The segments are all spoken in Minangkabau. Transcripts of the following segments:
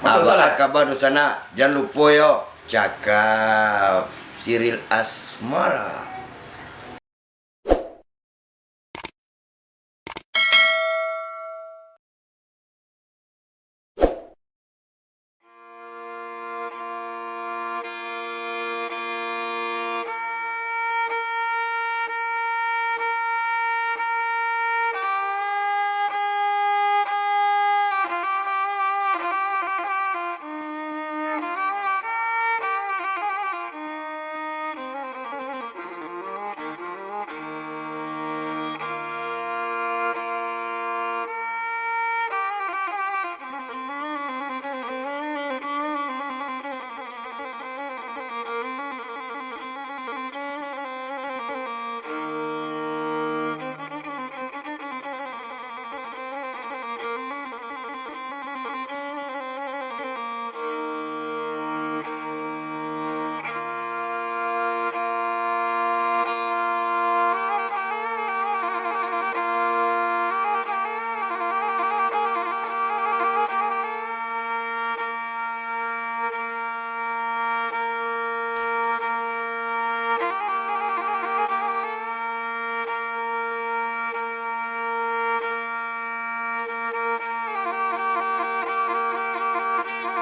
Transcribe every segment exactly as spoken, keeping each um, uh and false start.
Apa kabar dunsanak? Jan lupo yo, cakap siril asmara.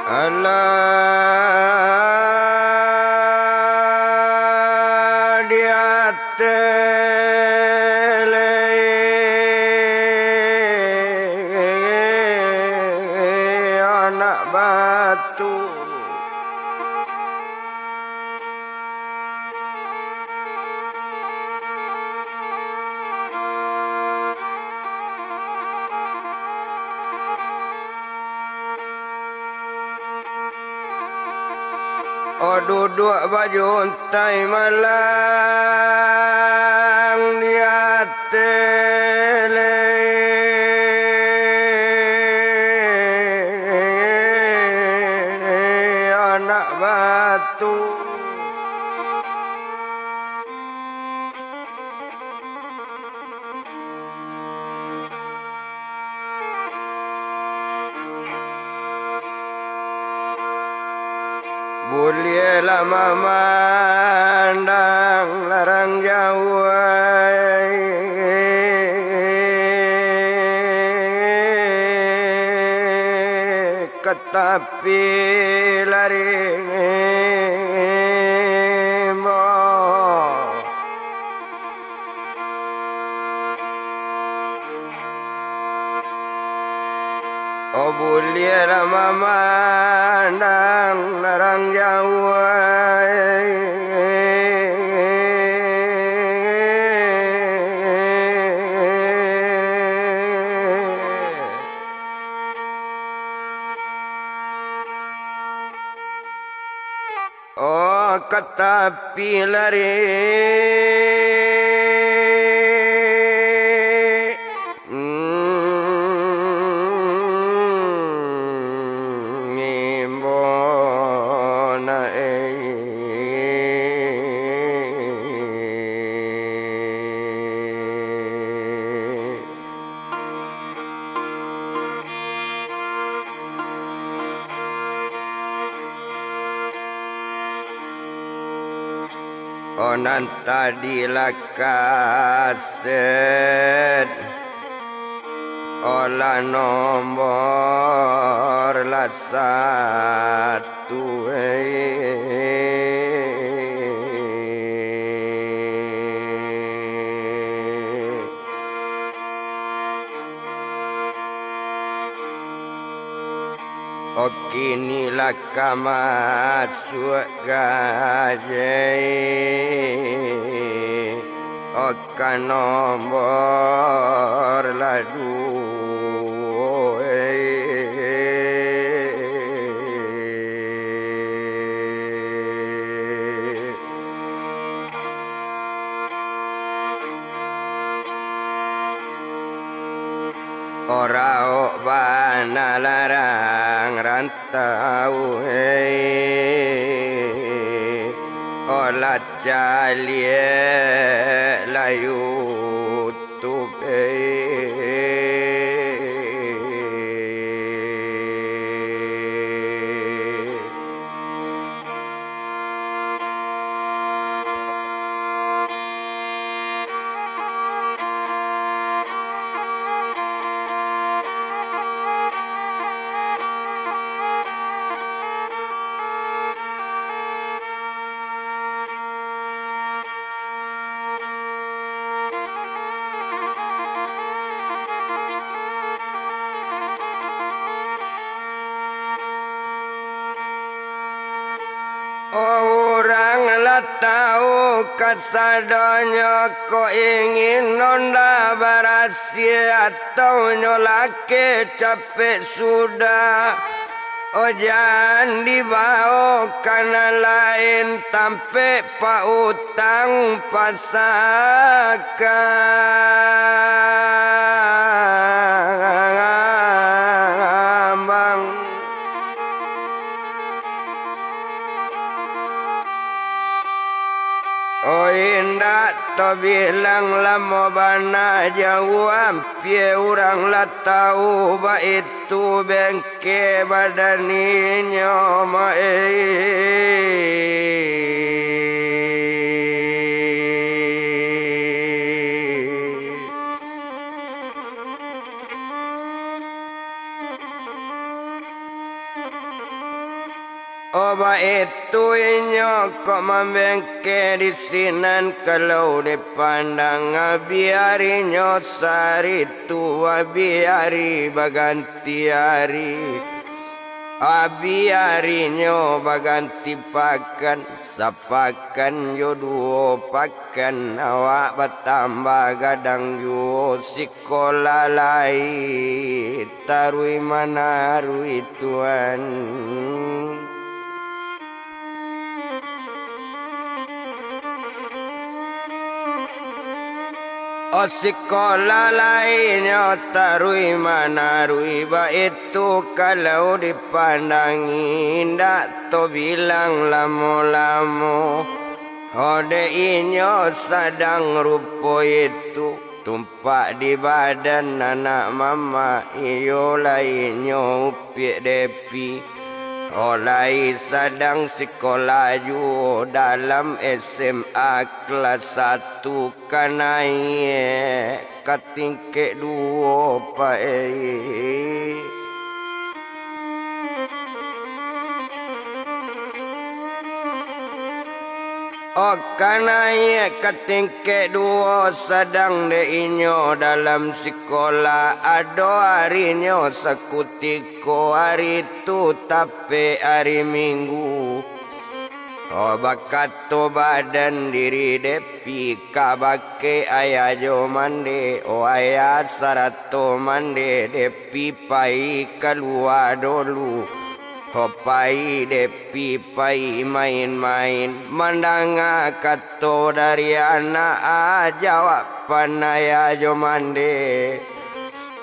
Alah di ateh lei anak batu. Oh, duduak bajuntai malang di ateh lei anak batu. Buliahlah mamandang larang jauah ka tapi lari rimbo. Oh, buliahlah mamandang larang jauah. Oh, ka tapi lari. Mm, imbona, eh. Oh, nan tadi lah kaset, oh, lah nombor lah satu, eh. Oh, kini lah ka masuak gajai, oh, ka nombor lah duo, eh. Oraok bana larang rantau, eh. Oh, lah caliak lah YouTube, eh. Tau kasadonyo ko ingin nonda barasiah, atau nyo lakeh capek sudah. Ojan dibawo ka nan lain, tampek pautang pasakambang. Oh, indak tabilang lamo bana jauah, ampia urang lah tau baitu bengke badan inyo, ma-, eh. Oh, baitu inyo kok mambengke di sinan, kalau dipandang, abiarinyo saritu, abiari baganti ari, abiarinyo baganti pakan, sapakan jo duo pakan. Kan awak batambah gadang juo, sikolah lai taruih manaruih, Tuan. Oh, sikolah lai nyo taruih manaruih, baitu kalau dipandangi, indak tabilang lamo-lamo. Oh, dek inyo sadang rupo itu, tumpak di badan anak mamak, iyo lai nyo upiak Depi. Oh, lai sadang sikolah juo dalam S M A kelas satu, ka naiak ka tingkek duo, Pak, eh. Oh, ka naiak ka tingkek duo, sadang dek inyo dalam sikolah, ado arinyo sakutiko, ari tu tapek ari Minggu. Oh, bakato badan diri Depi kabake ayah jo mande, oh, ayah sarato mande, Depi pai kalua dulu. Oh, pai Depi pai main-main, mandanga kato dari anak, ah, jawaban ayah jo mande.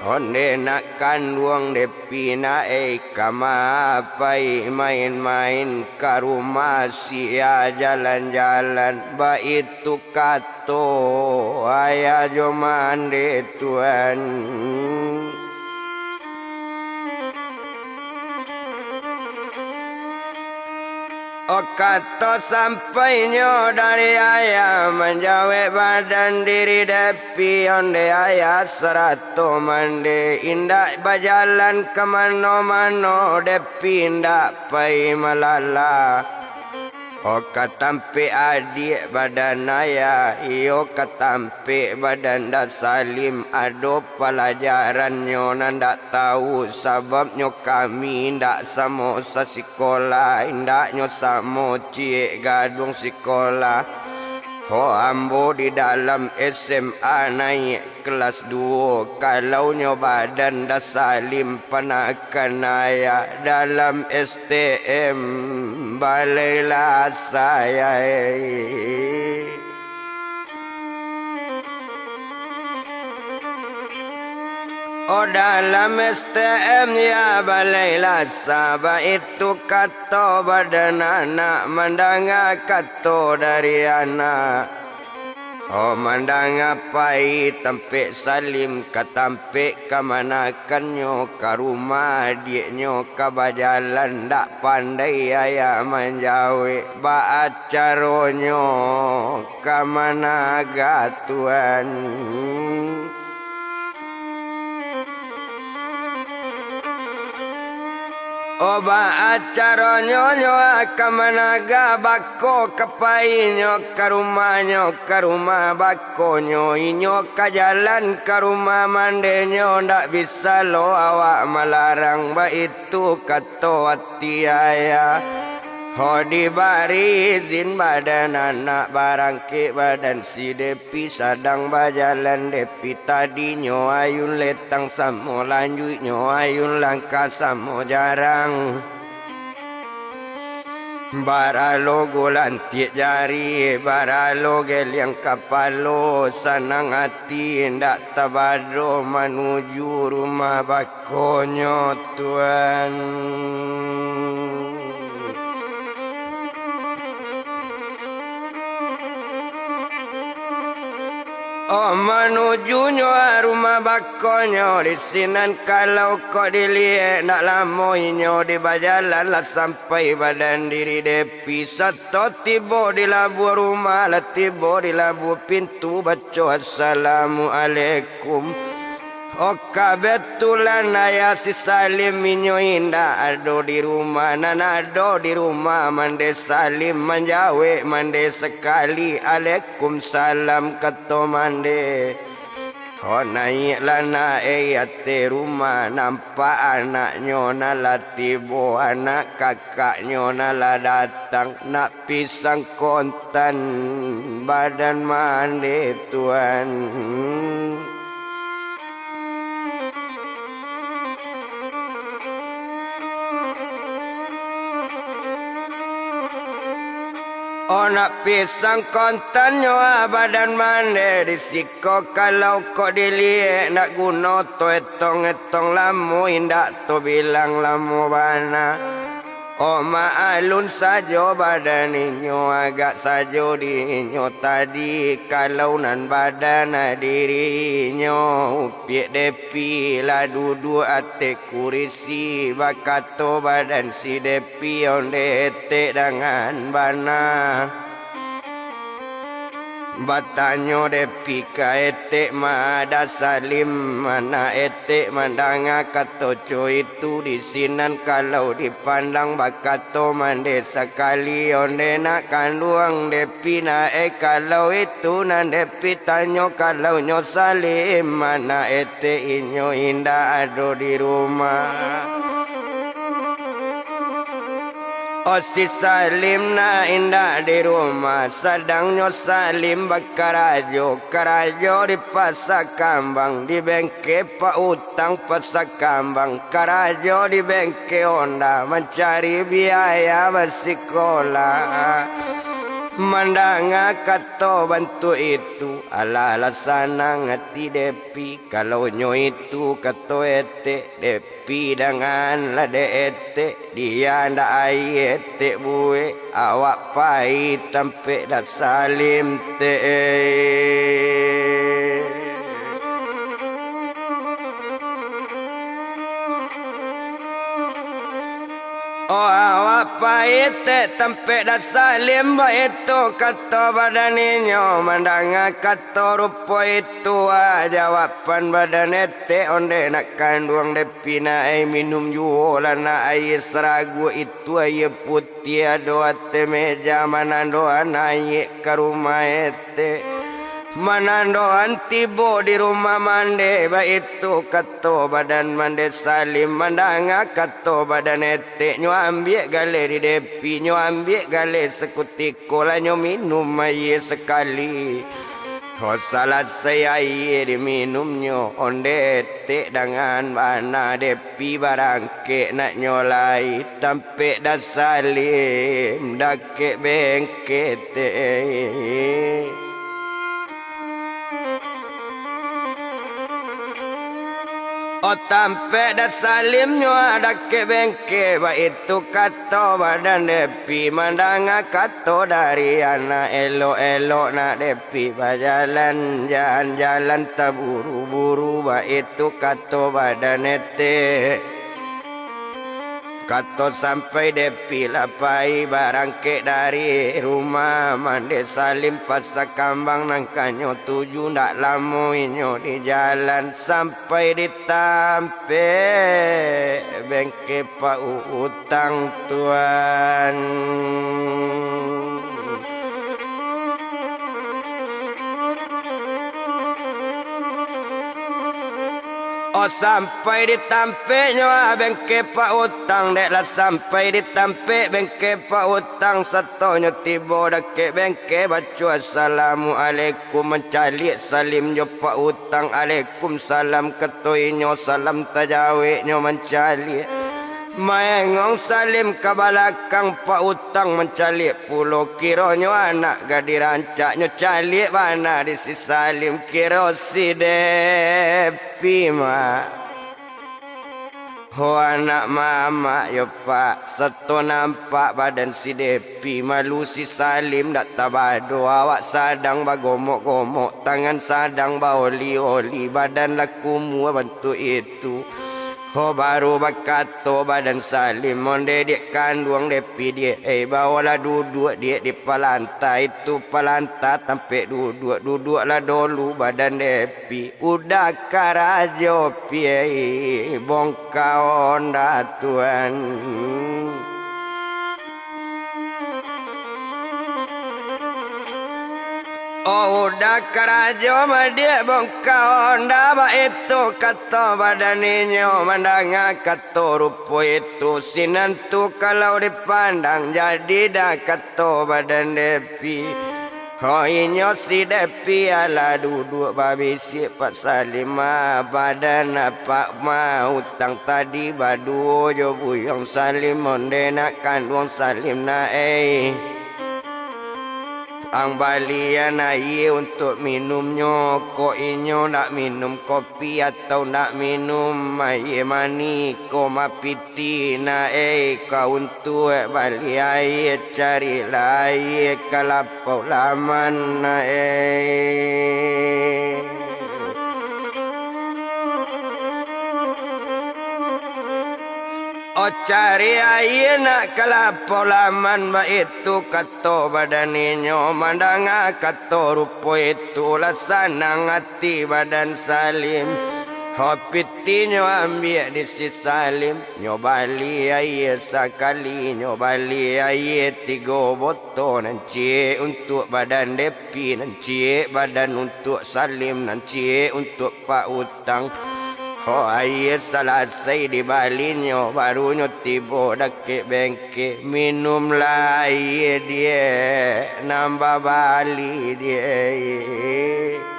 Onde nak kanduang Depi nak, eh, kama pai main-main, ka rumah sia jalan-jalan, baitu kato ayah jo mande, Tuan. Oh, kato sampainyo dari ayah, manjawek badan diri Depi, onde ayah sarato mande, indak bajalan ka mano-mano, Depi indak pai malala. Oh, ka tampek adiak badan ayah, iyo ka tampek badan Ndak Salim, ado palajarannyo nan ndak tau, sababnyo kami ndak samo sasikolah, indaknyo samo ciek gaduang sikolah. Ho, ambo di dalam S M A naiak kelas duo, kalau nyo badan Ndak Salim panakan ayah dalam S T M, balailah asa ayah. Oh, dalam S T M, ya, balailah asa, baitu kato badan anak, mandanga kato dari anak. Oh, mandanga pai tampek Salim, ka tampek kamanakannyo, ka rumah adiaknyo, ka bajalan, ndak pandai ayah manjawek, baa caronyo ka managa, Tuan. Oh, baa caronyo nyo ka managa, bako ka painyo ka rumahnyo, ka rumah bakonyo, inyo ka jalan ka rumah mandenyo, ndak bisa lo awak malarang, baitu kato ati ayah. Ho dibari izin badan anak barangkek, badan si Depi sadang bajalan. Depi tadinyo ayun letang samo lanjuiknyo ayun langkah samo jarang. Baralo go lantiak jari, baralo geliang kapalo, sanang ati indak tabado manuju rumah bakonyo, Tuan. Oh, manujunyo rumah bakonyo, di sinan kalau kok diliek, ndak lamo inyo di bajalan lah sampai badan diri Depi, sato tibo di labuah rumah, lah tibo di labuah pintu, baco assalamualaikum. Oh, kabetulan ayah si Salim inyo indak ado di rumah, nan ado di rumah Mande Salim, manjawek Mande sakali, "Alaikumsalam," kato Mande. Oh, naiaklah nak e ateh rumah, nampak anaknyo nan lah tibo, anak kakaknyo nan lah datang, nak pisang kontan badan Mande, Tuan. Oh, nak pisang kontannyo, ah, badan Mande di siko, kalau kok diliek, ndak guno to etong-etong, lamo indak to bilang, lamo bana. Oh, maalun sajo badan inyo, agak sajo di inyo tadi, kalau nan badan diri inyo, upiak Depi lah duduak ateh kurisi, bakato badan si Depi, "Onde etek dangan bana." Batanyo Depi ka etek, "Ma Da Salim, anak etek mandanga kato co itu?" Di sinan kalau dipandang, bakato Mande sakali, "Onde nak kanduang Depi nak e, kalau itu nan Depi tanyo, kalau nyo Salim anak etek, inyo indak ado di rumah." Oh, si Salim nan indak di rumah, sadangnyo Salim bakarajo, karajo di Pasa Kambang, di bengke pautang Pasa Kambang, karajo di bengke onda, mancari biaya basikolah. Mandanga kato bantuak itu, alah lah sanang ati Depi, kalau nyo itu kato etek, Depi dangan lah dek etek, dia ndak ai etek buek, awak pai tampek Da Salim te. Oh, awak pai tek tampek Da Salim, baitu kato badan inyo, mandanga kato rupo itu, ah, jawaban badan etek, "Onde nak kanduang Depi nak e, minum juo lah nak aia saraguak itu, aia putiah ado ateh meja, manandoan aia ka rumah etek, manandoan tibo di rumah Mande," baitu kato badan Mande Salim. Mandanga kato badan etek, nyo ambiak galeh di Depi, nyo ambiak galeh sakutiko, lah nyo minum aia sakali. Ho salasai aia diminumnyo, onde etek dangan bana Depi barangkek nak nyo lai tampek Da Salim dakek bengke te. Oh, tampek Da Salimnyo dakek bengke, baitu kato badan Depi. Mandanga kato dari anak, elok-elok nak Depi bajalan, jan jalan taburu-buru, baitu kato badan etek. Kato sampai Depi lah pai barangkek dari rumah Mande Salim, Pasa Kambang nan kanyo tuju, ndak lamo inyo di jalan sampai di tampek bengke pautang, Tuan. Oh, sampai di tampeknyo, ah, bengke Pak Utang, dek lah sampai di tampek bengke Pak Utang, satonyo tibo dakek bengke, baco assalamualaikum, mancaliak Salim jo Pak Utang, alaikum salam, kato inyo, salam tajaweknyo mancaliak. Maengong Salim ka balakang, Pak Utang mancaliak pulo, kironyo anak gadih rancaknyo caliak bana di si Salim, kiro si Depi, Mak. Ho anak mamak yo, Pak, sato nampak badan si Depi, malu si Salim dak tabado, awak sadang bagomok-gomok, tangan sadang baoli-oli, badan lah kumuah bantuak itu. Ho baru bakato badan Salim, onde diak kanduang Depi diak, eh, baolah duduak diak di palanta itu, palanta tampek duduak, duduaklah dolu badan Depi, udah karajo piai bongka onda tuan. Oh, udah karajo madiak bongka onda, baitu kato badan inyo, mandanga kato rupo itu, sinan tu kalau dipandang, jadi dah kato badan Depi. Ho inyo si Depi alah duduak babisiak Pak Salim, ah, badan apak ma Utang tadi baduo jo buyuang Salim, onde nak kanduang Salim nak, eh. Ang balian aia untuak minumnyo, kok inyo ndak minum kopi atau ndak minum aia manih, ko mapiti nak, eh, ka untuak bali aia, carilah aia ka lapau laman nak, eh. Oh, cari aia nak ka lapau laman, baitu kato badan inyo, mandanga kato rupo itu, lah sanang ati badan Salim. Ho pitinyo ambiak di si Salim, nyo bali aia sakali, nyo bali aia tigo botol, nan ciek untuak badan Depi, nan ciek badan untuak Salim, nan ciek untuak Pak Utang. Ho aia salasai dibalinyo, barunyo tibo dakek bengke, minumlah aia diak, nan babali diak.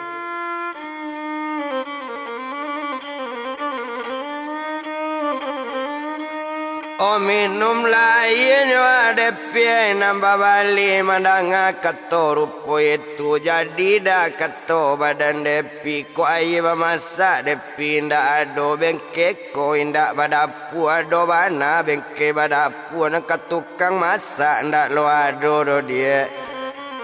Oh, minumlah aianyo, ah, Depi, nan babali, mandanga kato rupo itu, jadi dah kato badan Depi, kok aia bamasak, Depi, indak ado, bengke ko indak badapua, ado bana bengke badapua, nan ka tukang masak ndak lo ado doh, diak.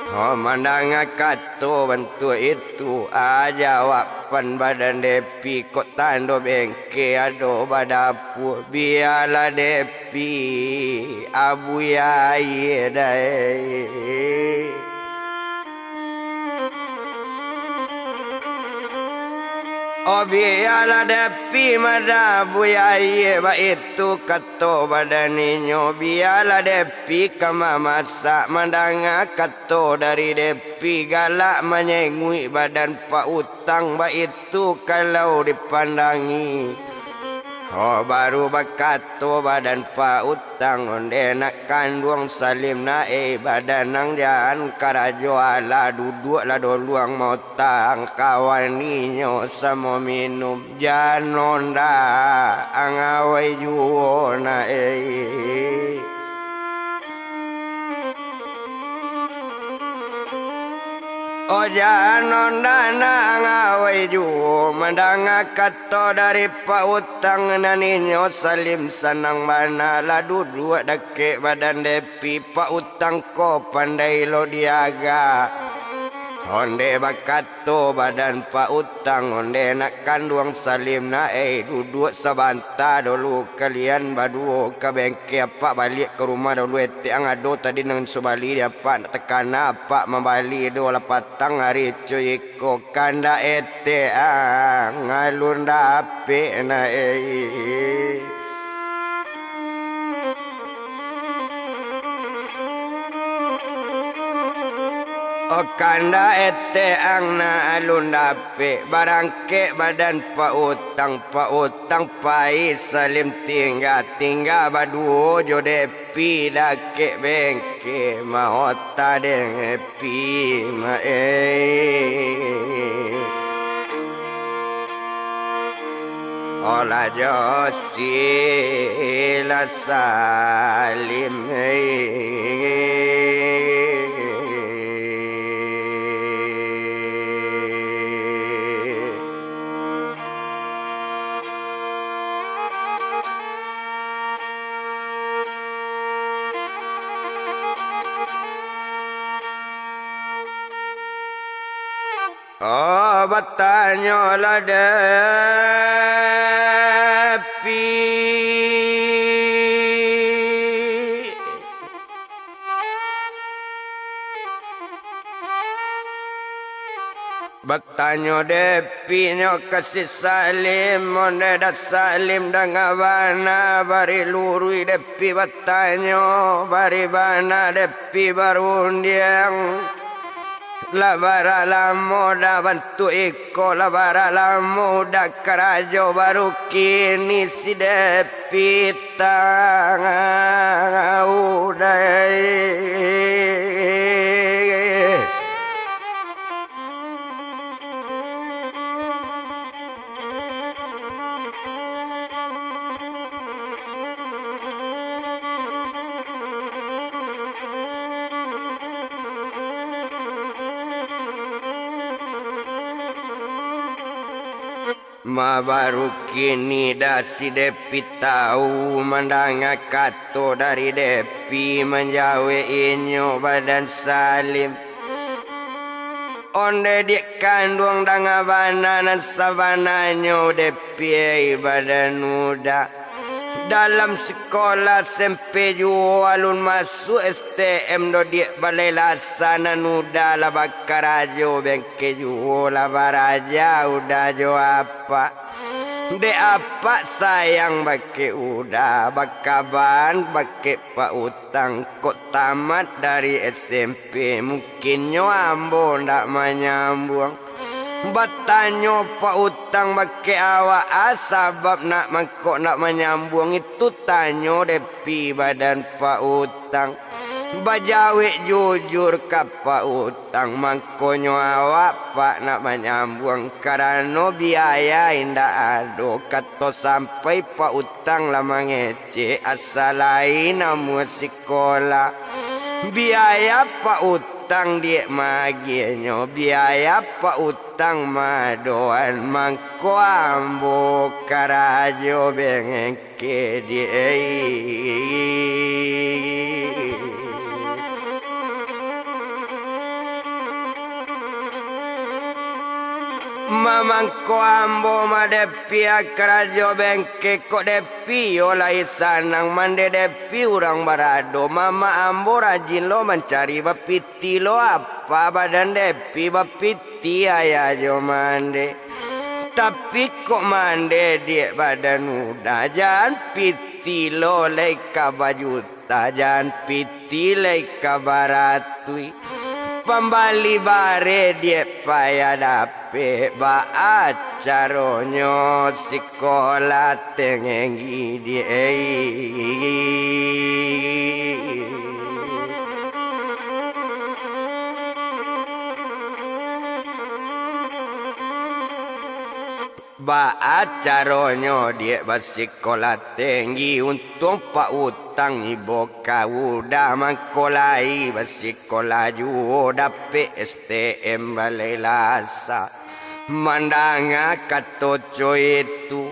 Oh, mandanga kato bantuak itu, ah, jawaban badan Depi, kok tando bengke ado badapua, bialah Depi, abuih aia dai. Oh, bialah Depi madabuih aia, baitu kato badan inyo, bialah Depi ka mamasak, mandanga kato dari Depi, galak manyenguik badan Pak Utang, baitu kalau dipandangi. Oh, baru bakato badan Pak Utang, onde nak kanduang Salim nak, eh, badan ang jan karajo, alah duduaklah doluang mautang, kawan inyo samo minum, jan onda ang awai juo nak, eh. Oh, jan onda nak ang awai juo, mandanga kato dari Pak Utang nan inyo Salim, sanang bana lah duduak dakek badan Depi, Pak Utang ko pandai lo diaga. Onde bakato badan Pak Utang, onde nak kanduang Salim nak, eh, duduak sabanta dulu kalian baduo ka bengke, apak baliak ka rumah dulu, etek ang ado tadi nan subali di apak, ndak takana apak mambali doh, lah patang ari cuik. Ko kandak etek ang alun dapek na, eh. Oh, kandak etek ang nan alun dapek, barangkek badan Pak Utang, Pak Utang pai Salim tingga, tingga baduo jo Depi dakek bengke, maota Depi ma-, eh. Olah jo sila Salim, eh. Oh, batanyolah Depi. Batanyo Depi nyo ka si Salim, onde dah Salim danga bana, bari luruih Depi batanyo, bari bana Depi barundiang. Lah bara lamo dah bantuak iko, lah bara lamo dah karajo, baru kini si Depi tangah udai. Ma baru kini dah si Depi tahu, mandanga kato dari Depi, manjawek inyo badan Salim. Onde diak kanduang danga bana nan sabananyo Depi, eh, badan uda. Dalam sikola S M P juo alun masuak S T M do diak balai lasa nan uda lah bakarajo bengke juo lah baraja uda jo apak. Dek apak sayang bakeh uda, bakaban bakeh Pak Utang, kok tamat dari S M P, mungkinnyo ambo ndak manyambuang. Batanyo Pak Utang bakeh awak, a sabab nak mangkok ndak manyambuang itu, tanyo Depi badan Pak Utang. Bajawek jujur ka Pak Utang, mangkonyo awak Pak nak manyambuang, karano biaya indak ado, kato sampai Pak Utang lah mangecek, asa lain namuah sikola. Biaya Pak Utang diak maagiahnyo, biaya Pak Utang maadoan, mangko ambo karajo bengek. Kediai. Mamangko ambo ma Depi a karajo bengke, kok Depi yo lai sanang, mande Depi urang barado, mamak ambo rajin lo mancari, bapiti lo apa badan Depi, bapiti ayah jo mande. Tapi kok mande diak badan uda, jan piti lo lai ka bajuta, jan piti lai ka baratui. Pambali bareh diak payah dapek, baa caronyo sikola tenggi diak. Baa caronyo diak basikola tenggi, untuang Pak Utang ibo ka uda, mangko lai basikola juo dapek S T M balai lasa. Mandanga kato co itu,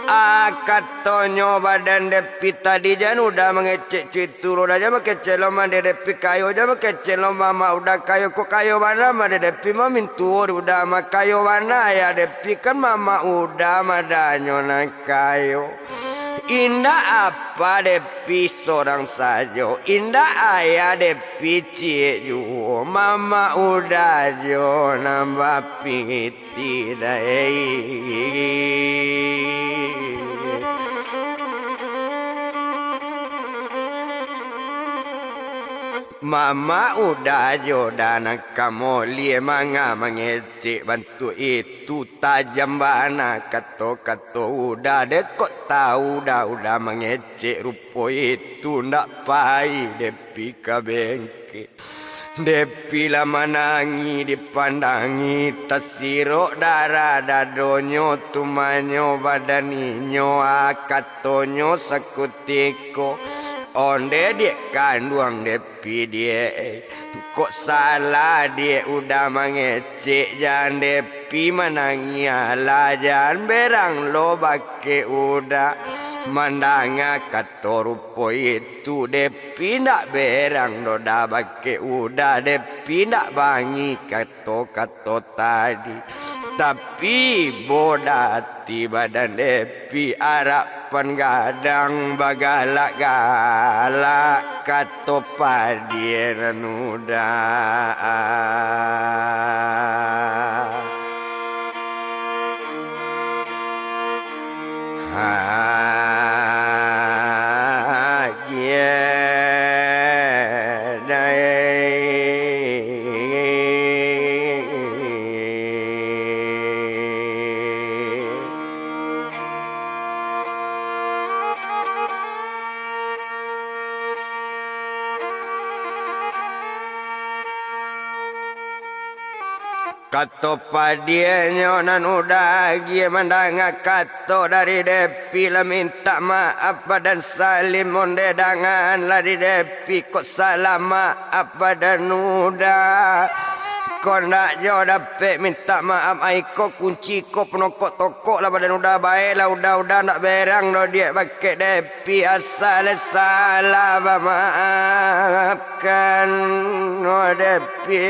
a katonyo badan Depi tadi, jan uda mangecek co itu lo, uda jan mangecek lo mande Depi kayo, jan mangecek lo mamak uda kayo, kok kayo bana mande Depi mamintuo di uda ma kayo bana ayah Depi. Pi kan mamak uda madanyo nan kayo. Indak apa Depi sorang sajo, indak ayah Depi ciek juo, mamak uda jo nan bapiti dai. Mamak Uda jo Da nan ka moleh manga mangecek bantuak itu, tajam bana kato-kato Uda, dek kok tau Da Uda mangecek rupo itu, ndak pai Depi ka bengkek. Depi lah manangih dipandangi, tasirok darah dadonyo, tumanyo badan inyo, a, katonyo sakutiko, onde diak kanduang Depi diak, kok salah diak Uda mangecek, jan Depi manangih alah, jan berang lo bakeh Uda mandanga kato rupo itu. Depi ndak berang doh Da bakeh Uda, Depi ndak bangih kato-kato tadi. Tapi bodah ati badan Depi, arapan gadang bagalak-galak kato padiah nan Uda. Kato padiahnyo nan Uda agiah mandanga kato dari Depi, lah mintak maaf badan Salim, onde dangaan lah di Depi, kok salah maaf badan Uda. Kok ndak jo dapek mintak maaf, ai ko kunci ko panokok tokok lah badan Uda, bae lah Uda, Uda ndak berang doh diak bakeh Depi, asal salah bamaafkan, oh Depi.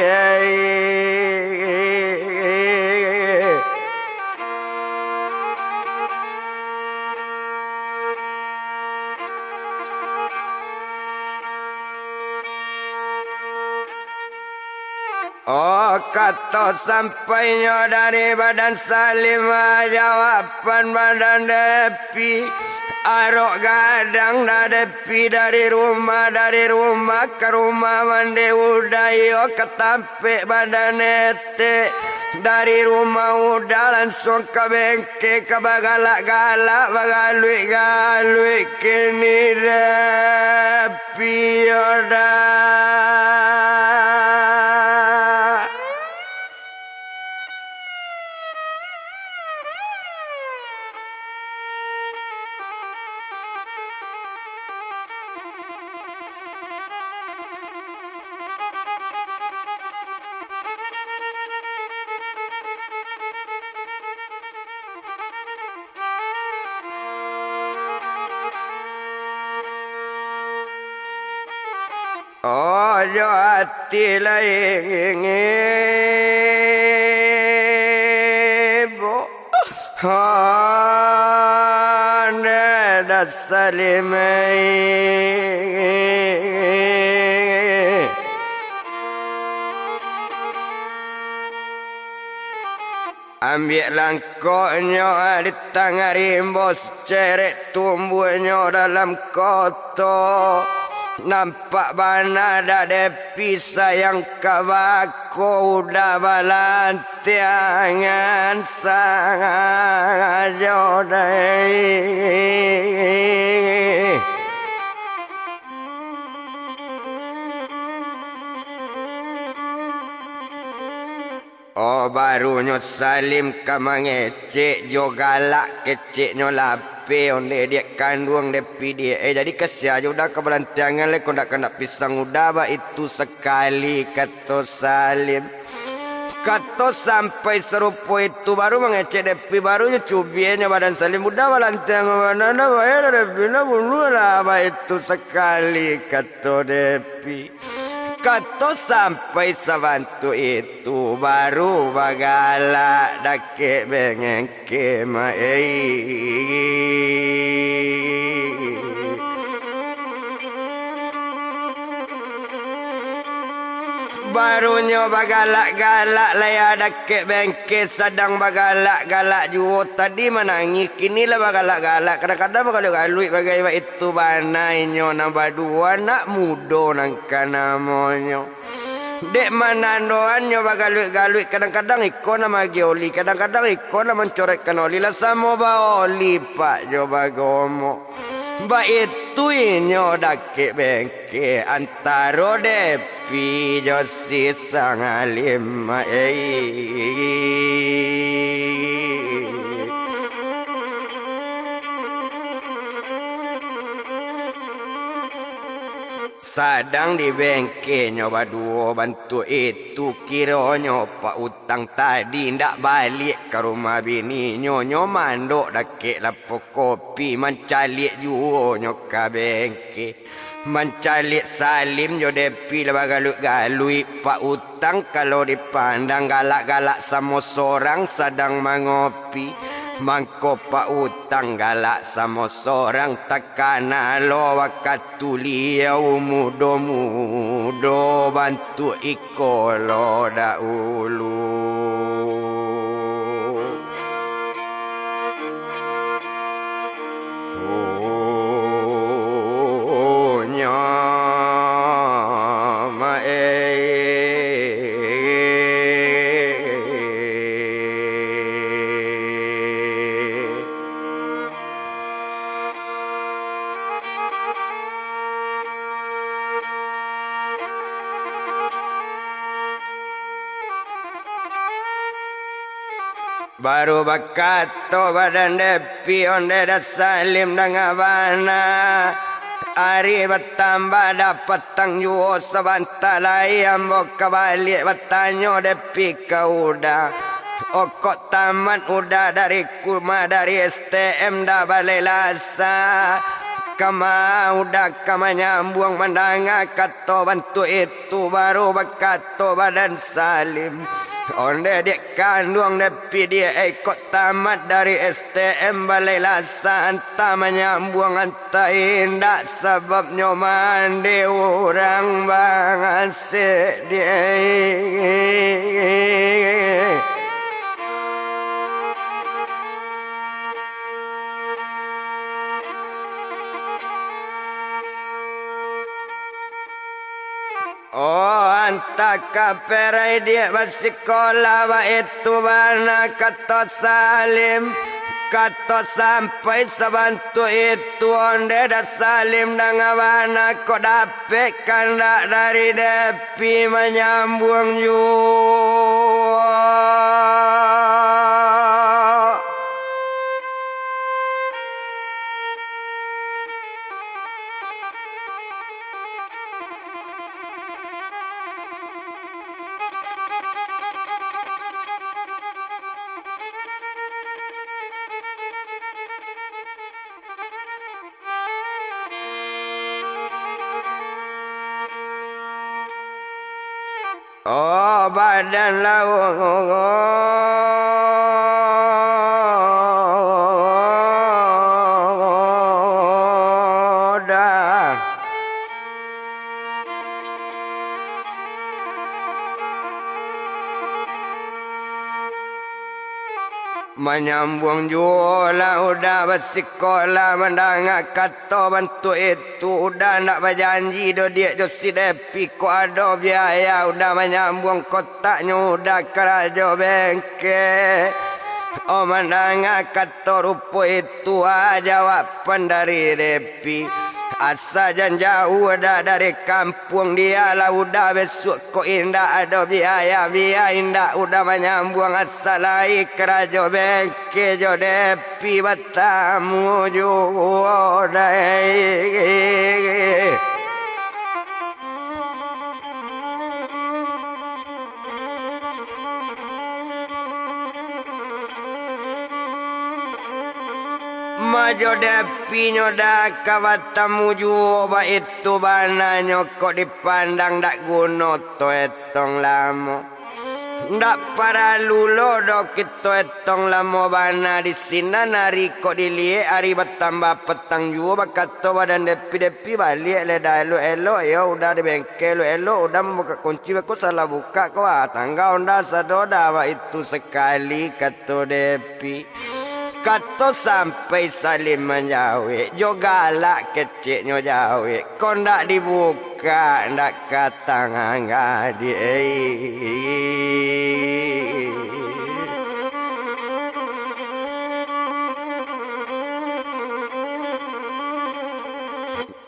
Oh, kato sampainyo dari badan Salim, jawaban badan Depi. Arok gadang Da Depi dari rumah, dari rumah ka rumah, mande Uda iyo ka tampek badan etek. Dari rumah Uda langsuang ka bengke, ka bagalak-galak, bagaluik-galuik kini Depi yo Da. Ojo ati lai ngibo, onde Da Salim ai. Ambiak langkoknyo di tangah rimbo, sacerek tumbuahnyo dalam koto. Nampak bana Da Depi sayang ka bako Uda balantiangan sangajo dai. Oh, barunyo Salim ka mangecek jo galak keceknyo lapeh, onde diak kanduang Depi diak. Eh, jadi kasiah jo Uda ka balantiangan lai, kok ndak kandak pisang Uda baitu sakali, kato Salim. Kato sampai sarupo itu, baru mangecek Depi, barunyo cubienyo badan Salim, Uda balantiangan bana, nah, bae Da Depi, nah, bunuahlah baitu sakali, kato Depi. Kato sampai sabantuak itu, baru bagalak dakek bengke maei. Barunyo bagalak-galak lai dakek bengke, sadang bagalak-galak juo, tadi manangih, kini lah bagalak-galak, kadang-kadang bagaluik-galuik bagai baitu bana inyo nan baduo, anak mudo nan ka namonyo. Dek manandoannyo bagaluik-galuik, kadang-kadang iko nan magioli, kadang-kadang iko nan mancorekkan oli, lah samo baoli pak jo bagomo. Baitu inyo dakek bengke antaro Depi jo si Sangalim, ei. Sadang di bengkenyo baduo bantuak itu, kironyo Pak Utang tadi indak baliak ka rumah bininyo, nyo mandok dakek lapo kopi, mancaliak juo nyo ka bengke. Mancaliak Salim jo Depi lah bagaluik-galuik, Pak Utang kalau dipandang galak-galak samo sorang sadang mangopi. Mangko Pak Utang galak samo sorang, takana lo wakatu liau mudo-mudo bantuak iko lo daulu. Oh, nyama, eh. Baru bakato badan Depi, onde Da Salim danga bana. Ari batambah da patang juo, sabanta lai ambo ka baliak batanyo Depi ka Uda. Okok tamat Uda dari kuma dari S T M Da Balai Lasa. Kama Uda ka manyambuang mandanga kato bantuak itu, baru bakato badan Salim. Onde diak kanduang Depi diak, eh, kok tamat dari S T M Balai Lasa, antah manyambuang antah indak, sababnyo mande urang bangasek diak. Oh, antah ka perai diak basikola, baitu bana kato Salim. Kato sampai sabantuak itu, onde Da Salim danga bana, kok dapek kandak dari Depi manyambuang juo. Oh, badan lauda. Manyambuang juo lah Uda basikola, mandanga kato bantuak itu, Uda ndak bajanji doh diak jo si Depi, kok ado biaya Uda manyambuang kotaknyo Uda karajo bengke. Oh, mandanga kato rupo itu, ah, jawaban dari Depi. Pi. Asa jan jauah Uda dari kampuang, dialah Uda bisuak kok indak ado biaya, bia indak Uda manyambuang, asa lai karajo bengke jo Depi batamu juo dai. Majo Depi nyo Da ka batamu juo, baitu bana nyo kok dipandang dak guno to etong lamo. Ndak paralu lo doh kito etong lamo bana di sinan, ari kok diliek ari batambah patang juo, bakato badan Depi, Depi baliak lai dah elok-elok yo, Uda di bengkel elok-elok, Uda mambukak kunci beko salah bukak ko, ah, tangga Uda sado dah baitu sakali, kato Depi. Kato sampai Salim manjawek, jo galak keceknyo jawek, ko ndak dibukak, ndak ka tangga di, ei.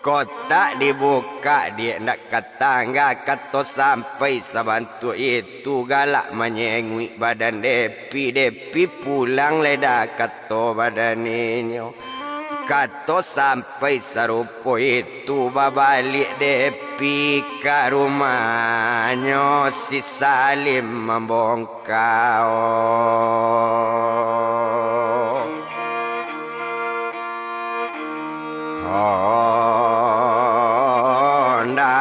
Kotak dibukak, diak ndak ka tangga, kato sampai sabantuak itu, galak manyenguik badan Depi, Depi pulang lai dah, kato badan inyo. Kato sampai sarupo itu, babaliak Depi ka rumahnyo, si Salim mambongkak. Kao. Honda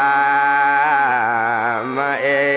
ma-, eh.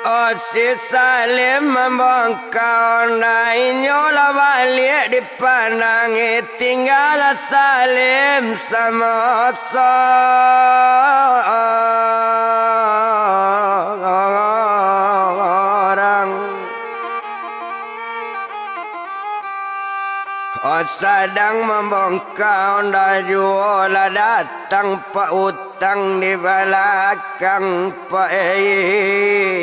O si Salim mambongkak, ondeh inyo lah baliak dipandangi, tinggalah Salim samo sorang. O sadang mambongkak, ondeh juo lah datang Pak Utang di balakang, Pak, eh.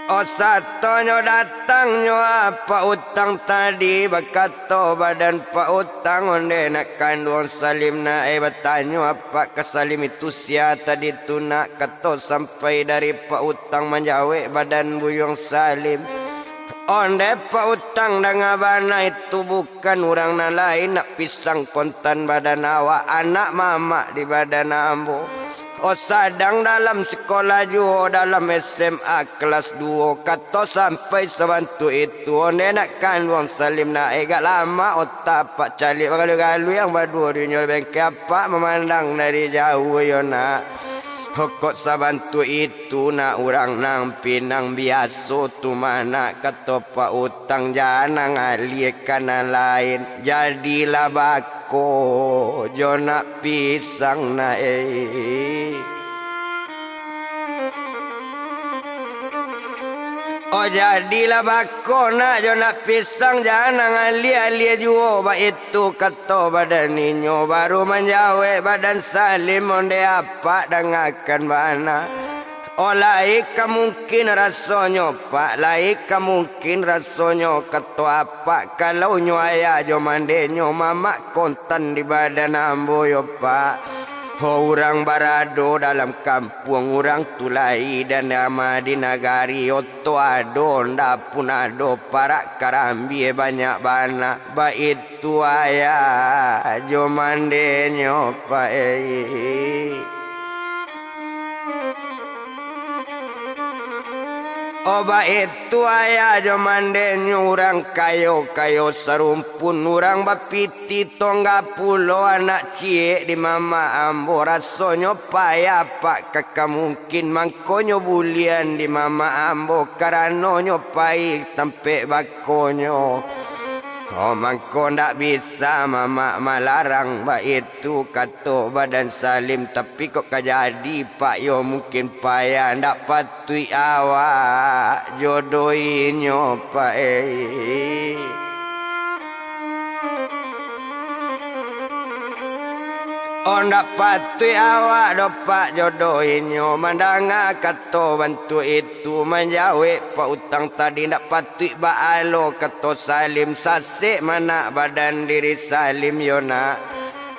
O satonyo datangnyo Pak Utang tadi, bakato badan Pak Utang, ondeh nak kanduang Salim nak, eh, batanyo apak ka Salim itu sia tadi tu nak, kato sampai dari Pak Utang manjawek badan buyuang Salim. Ondeh Pak Utang, danga bana itu bukan urang nan lain, nak pisang kontan badan awak, anak mamak di badan ambo. O sadang dalam sikolah juo, dalam S M A kelas duo, kato sampai sabantuak itu, ondeh nak kanduang Salim nak, eh, agak lamak otak apak caliak bagaluih-galuih yang baduo di inyo bengke apak mamandang dari jauah yo nak. Ho kok sabantuak itu nak, urang nan pinang biaso tu mah nak, kato Pak Utang, jan nan alie ka nan lain, jadilah bak ko jo nak pisang nak, eh. O jadilah bako nak jo nak pisang, jan nan alie-alie juo, baitu kato badan inyo, baru manjawek badan Salim, ondeh apak dangakan bana. O lai ka mungkin rasonyo, Pak, lai ka mungkin rasonyo, kato apak, kalau nyo ayah jo mandenyo mamak kontan di badan ambo yo, Pak. Ho urang barado dalam kampuang, urang tu lai dan ama di nagari, oto ado, onda pun ado, parak karambia banyak bana, baitu ayah jo mandenyo, Pak, eh. O baitu ayah jo mandenyo, urang kayo-kayo sarumpun, urang bapiti tongga pulo, anak ciek di mamak ambo, rasonyo payah, Pak, ka, ka mungkin mangkonyo bulian di mamak ambo, karano nyo pai tampek bakonyo. O mangko ndak bisa mamak malarang, baitu kato badan Salim, tapi kok ka jadi, Pak, yo mungkin payah, ndak patuik awak jodoinyo, Pak, eh. O ndak patuik awak doh, Pak, jodoinyo, mandanga kato bantuak itu. Tu manjawek Pak Utang tadi, ndak patuik baa lo kato Salim, sasek manak badan diri Salim yo nak.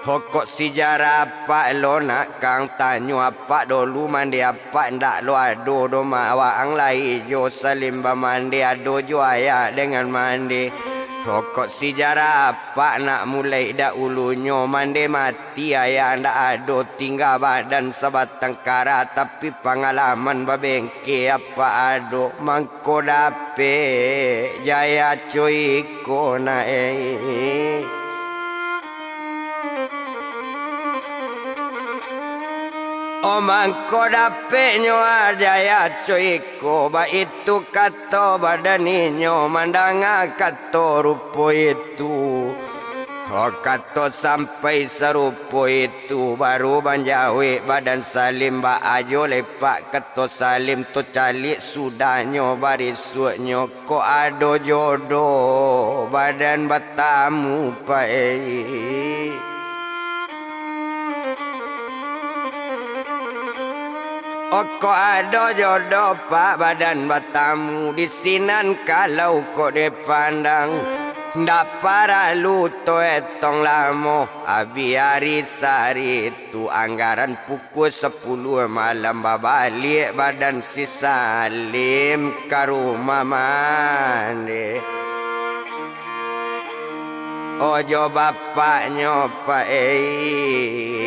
Ho, kok si Jara apak lo nak kang tanyo apak dolu, mande apak ndak lo ado doh ma-, waang lai jo Salim bamande, ado jo ayah dengan mande. Ho, kok si Jara apak nak mulai dahulunyo, mande mati ayah ndak ado, tingga badan sabatang kara, tapi pangalaman babengke apak ado, mangko dapek jaya coiko na, eh. Oh, mangko dapeknyo jaya coiko, baitu kato badan inyo, mandanga kato rupo itu. Oh, kato sampai sarupo itu, baru manjawek badan Salim, baa jo lepak kato Salim tu, caliak sudahnyo barisuaknyo. Kok ado jodoh badan batamu, Pak, eh. Oh, kok ado jodoh, Pak, badan batamu di sinan, kalau kok dipandang, ndak paralu toetong lamo, abih ari sari tu anggaran pukua sapuluah malam babaliak badan si Salim ka rumah mande. Ojo bapaknyo, Pak, eh.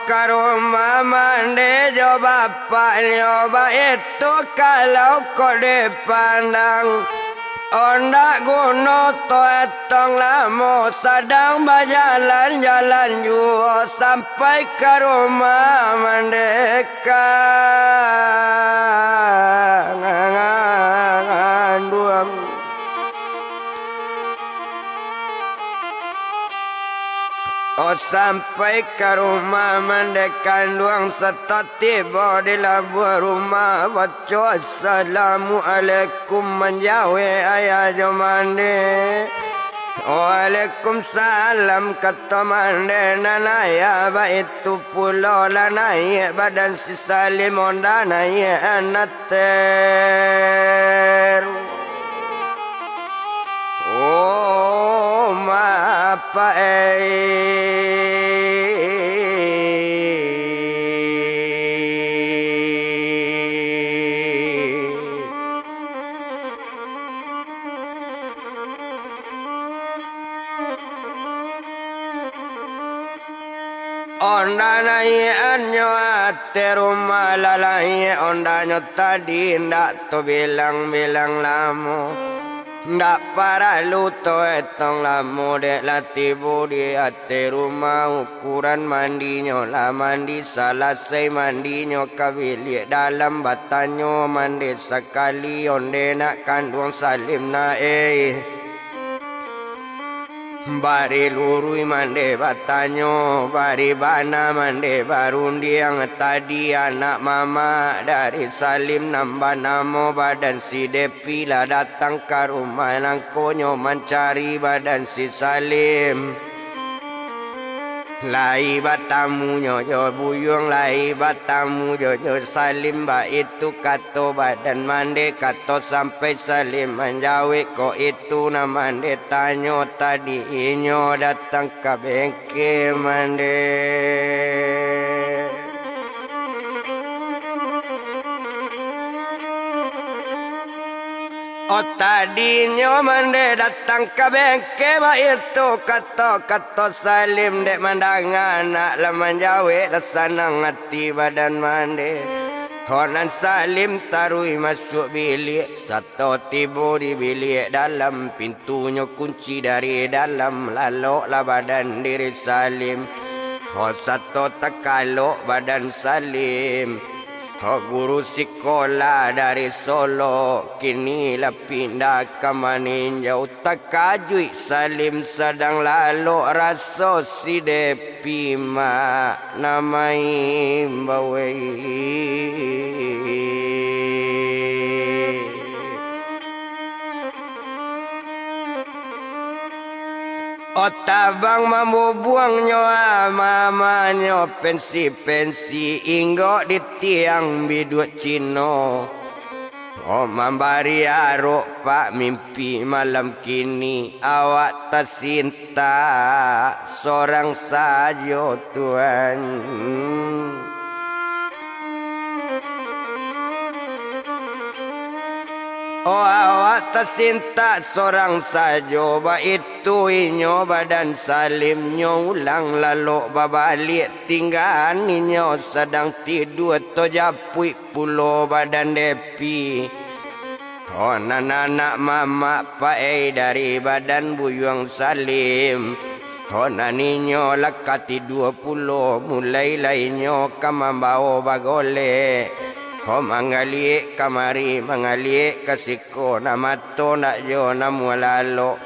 Ka rumah mande jo bapaknyo, baitu kalau kok dipandang. Ondak guno toetong lamo, sadang bajalan-jalan juo sampai ka rumah mande kanduang. Oh, sampai ka rumah mande kanduang, sato tibo di labuah rumah, baco assalamualaikum manjawek ayah jo mande. Waalaikumsalam kato mande nan ayah, baitu pulo lah naiak badan si Salim, onda naiak anak teru. Oh, mapaei. Onda naiakannyo ateh rumah lalai, ondanyo tadi indak tabilang-bilang lamo. Ndak paralu toetong lamo, dek lah tibo di ateh rumah. Ukuran mandinyo lah mandi, salasai mandinyo ka biliak dalam, batanyo mande sakali, onde nak kanduang Salim na, eh. Bari luruih mande batanyo, bari bana mande barundiang. Tadi anak mamak dari Salim nan banamo badan si Depi lah datang ka rumah, nangkonyo mancari badan si Salim. Lai batamunyo jo buyuang, lai batamu jo, jo Salim, baitu kato badan mande, kato sampai Salim manjawek, kok itu nan mande tanyo tadi, inyo datang ka bengke mande. Oh, tadinyo mande datang ka bengke, baitu kato-kato Salim, dek mandanga anak lah manjawek, lah sanang ati badan mande. Ho, nan Salim taruih masuak biliak, sato tibo di biliak dalam, pintunyo kunci dari dalam, laloklah badan diri Salim. Ho, sato takalok badan Salim. Ho guru sikola dari Solo, kini lah pindah ka maninjau. Takajuik Salim sadang lalok, raso si Depi mak nan maimbau. O tabang mambubuangnyo, amamanyo pensi-pensi, inggok di tiang biduak Cino. O mambari arok pak mimpi malam kini, awak tasintak sorang sajo Tuan. O awak tasintak sorang sajo, baitu inyo badan Salim nyo ulang lalok babaliak, tinggaan inyo sadang tidua tajapuik pulo badan Depi. Ho nan anak mamak paai dari badan buyuang Salim. Ho nan inyo lah ka tidua pulo, mulai lai inyo ka mambao bagolek. Ho manggaliak kamari, manggaliak ka siko, nan mato ndak jo namuah lalok.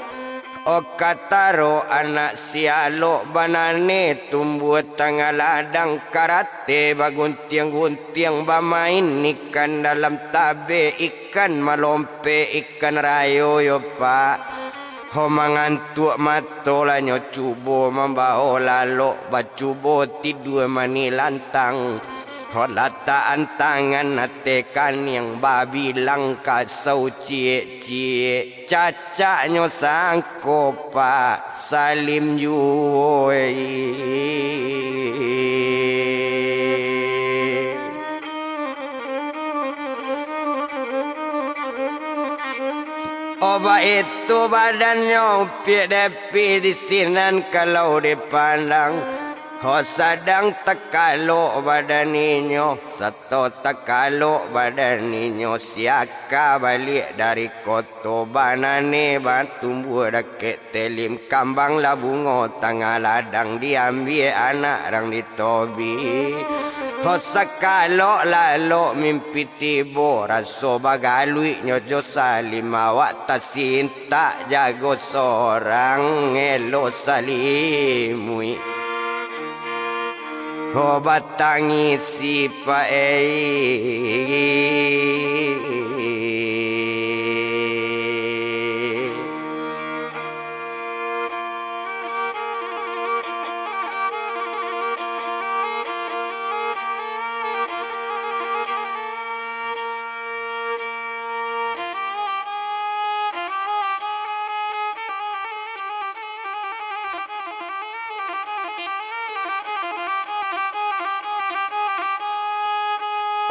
O kataro anak sialok banane tumbuah tangah ladang, karate baguntiang-guntiang, bamain ikan dalam tabek, ikan malompek, ikan rayo yo pak. Ho mangantuak mato lah nyo cubo mambao lalok, bacubo tidua manilantang. Ho latakan tangan ateh kaniang, babilang kasau ciek-ciek. Cacaknyo sangko pak Salim juo. O baitu badannyo Upiak Depi di sinan kalau dipandang. Ho sadang takalok badan inyo, sato takalok badan inyo, siaka baliak dari koto, banane batumbuah dakek Telim, kambang lah bungo tangah ladang, diambiak anak rang ditobi. Ho sakalok lalok mimpi tibo, raso bagaluiknyo jo Salim, awak tasintak jago sorang, elo Salim. Ho batangisi paai.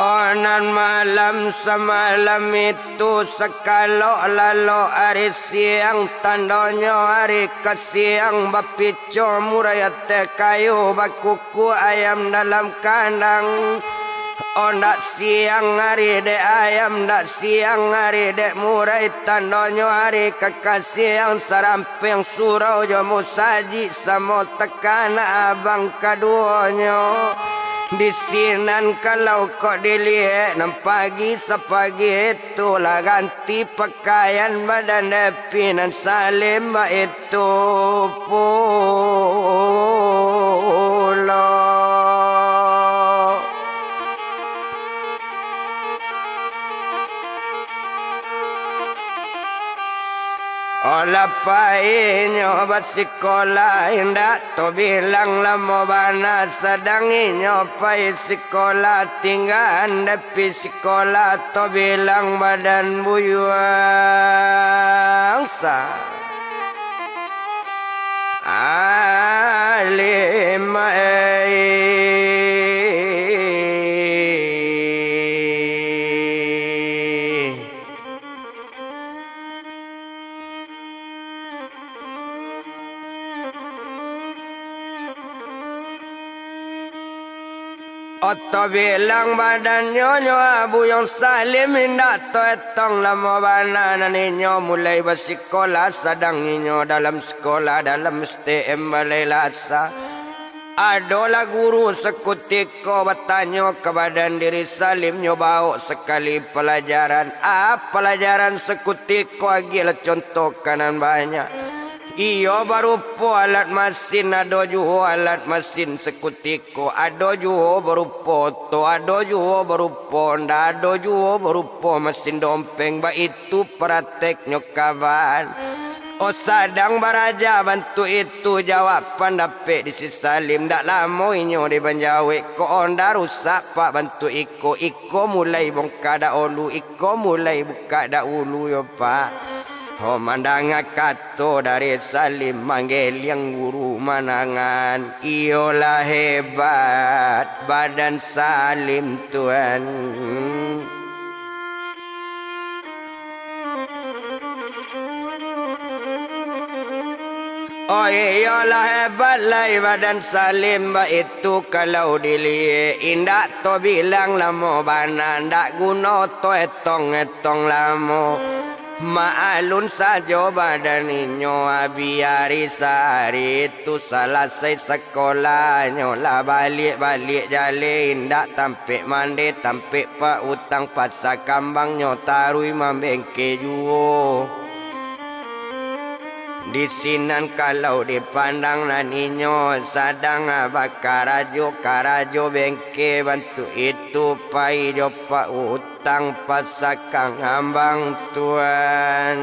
O nan malam samalam itu, sakalok lalok ari siang, tandonyo ari ka siang, bapico murai ateh kayu, bakukuak ayam dalam kandang. O ndak siang ari dek ayam, ndak siang ari dek murai, tandonyo ari ka ka siang, saram- peng surau jo musajik samo takana abang kaduonyo. Di sinan kalau kok diliek, nan pagi sapagi itu lah ganti pakaian badan Depi nan Salim baitu pulo. Alah painyo basikola, indak tabilang lamo bana, sadang inyo pai sikola, tinggaan Depi sikola, tabilang badan buyuang sa. Alim, eh. Oto bilang badannyo nyo Buyuang Salim, indak taetong lamo bana nan inyo mulai basikola, sadang inyo dalam sikola, dalam S T M Balai Lasa. Adolah guru sakutiko batanyo ka badan diri Salim, nyo bawok sakali palajaran. A, palajaran sakutiko agiahlah contoh ka nan banyak. Iyo barupo alat masin, ado juo alat masin sakutiko, ado juo barupo oto, ado juo barupo onda, ado juo barupo masin dompeng, baitu prakteknyo kawan. Oh, sadang baraja bantuak itu, jawab pandapek di si Salim, ndak lamo inyo di manjawek, kok onda rusak, Pak, bantuak iko, iko mulai bongka dahulu, iko mulai bukak dahulu yo, Pak. Ho, mandanga kato dari Salim, manggeliang guru manangan, iyolah hebat badan Salim, Tuan. Oh, iyolah hebat lai badan Salim, baitu kalau diliek, indak tabilang lamo bana, ndak guno taetong-etong lamo. Maalun sajo badan inyo, abih ari sahari tu salasai sakolahnyo, lah baliak-baliak jaleh, indak tampek mande, tampek pautang, pasa kambangnyo taruih mambengke juo. Di sinan kalau dipandang, nan inyo sadang bakarajo, karajo bengke bantuak itu, pai jo pautang, pasa kambang, Tuan.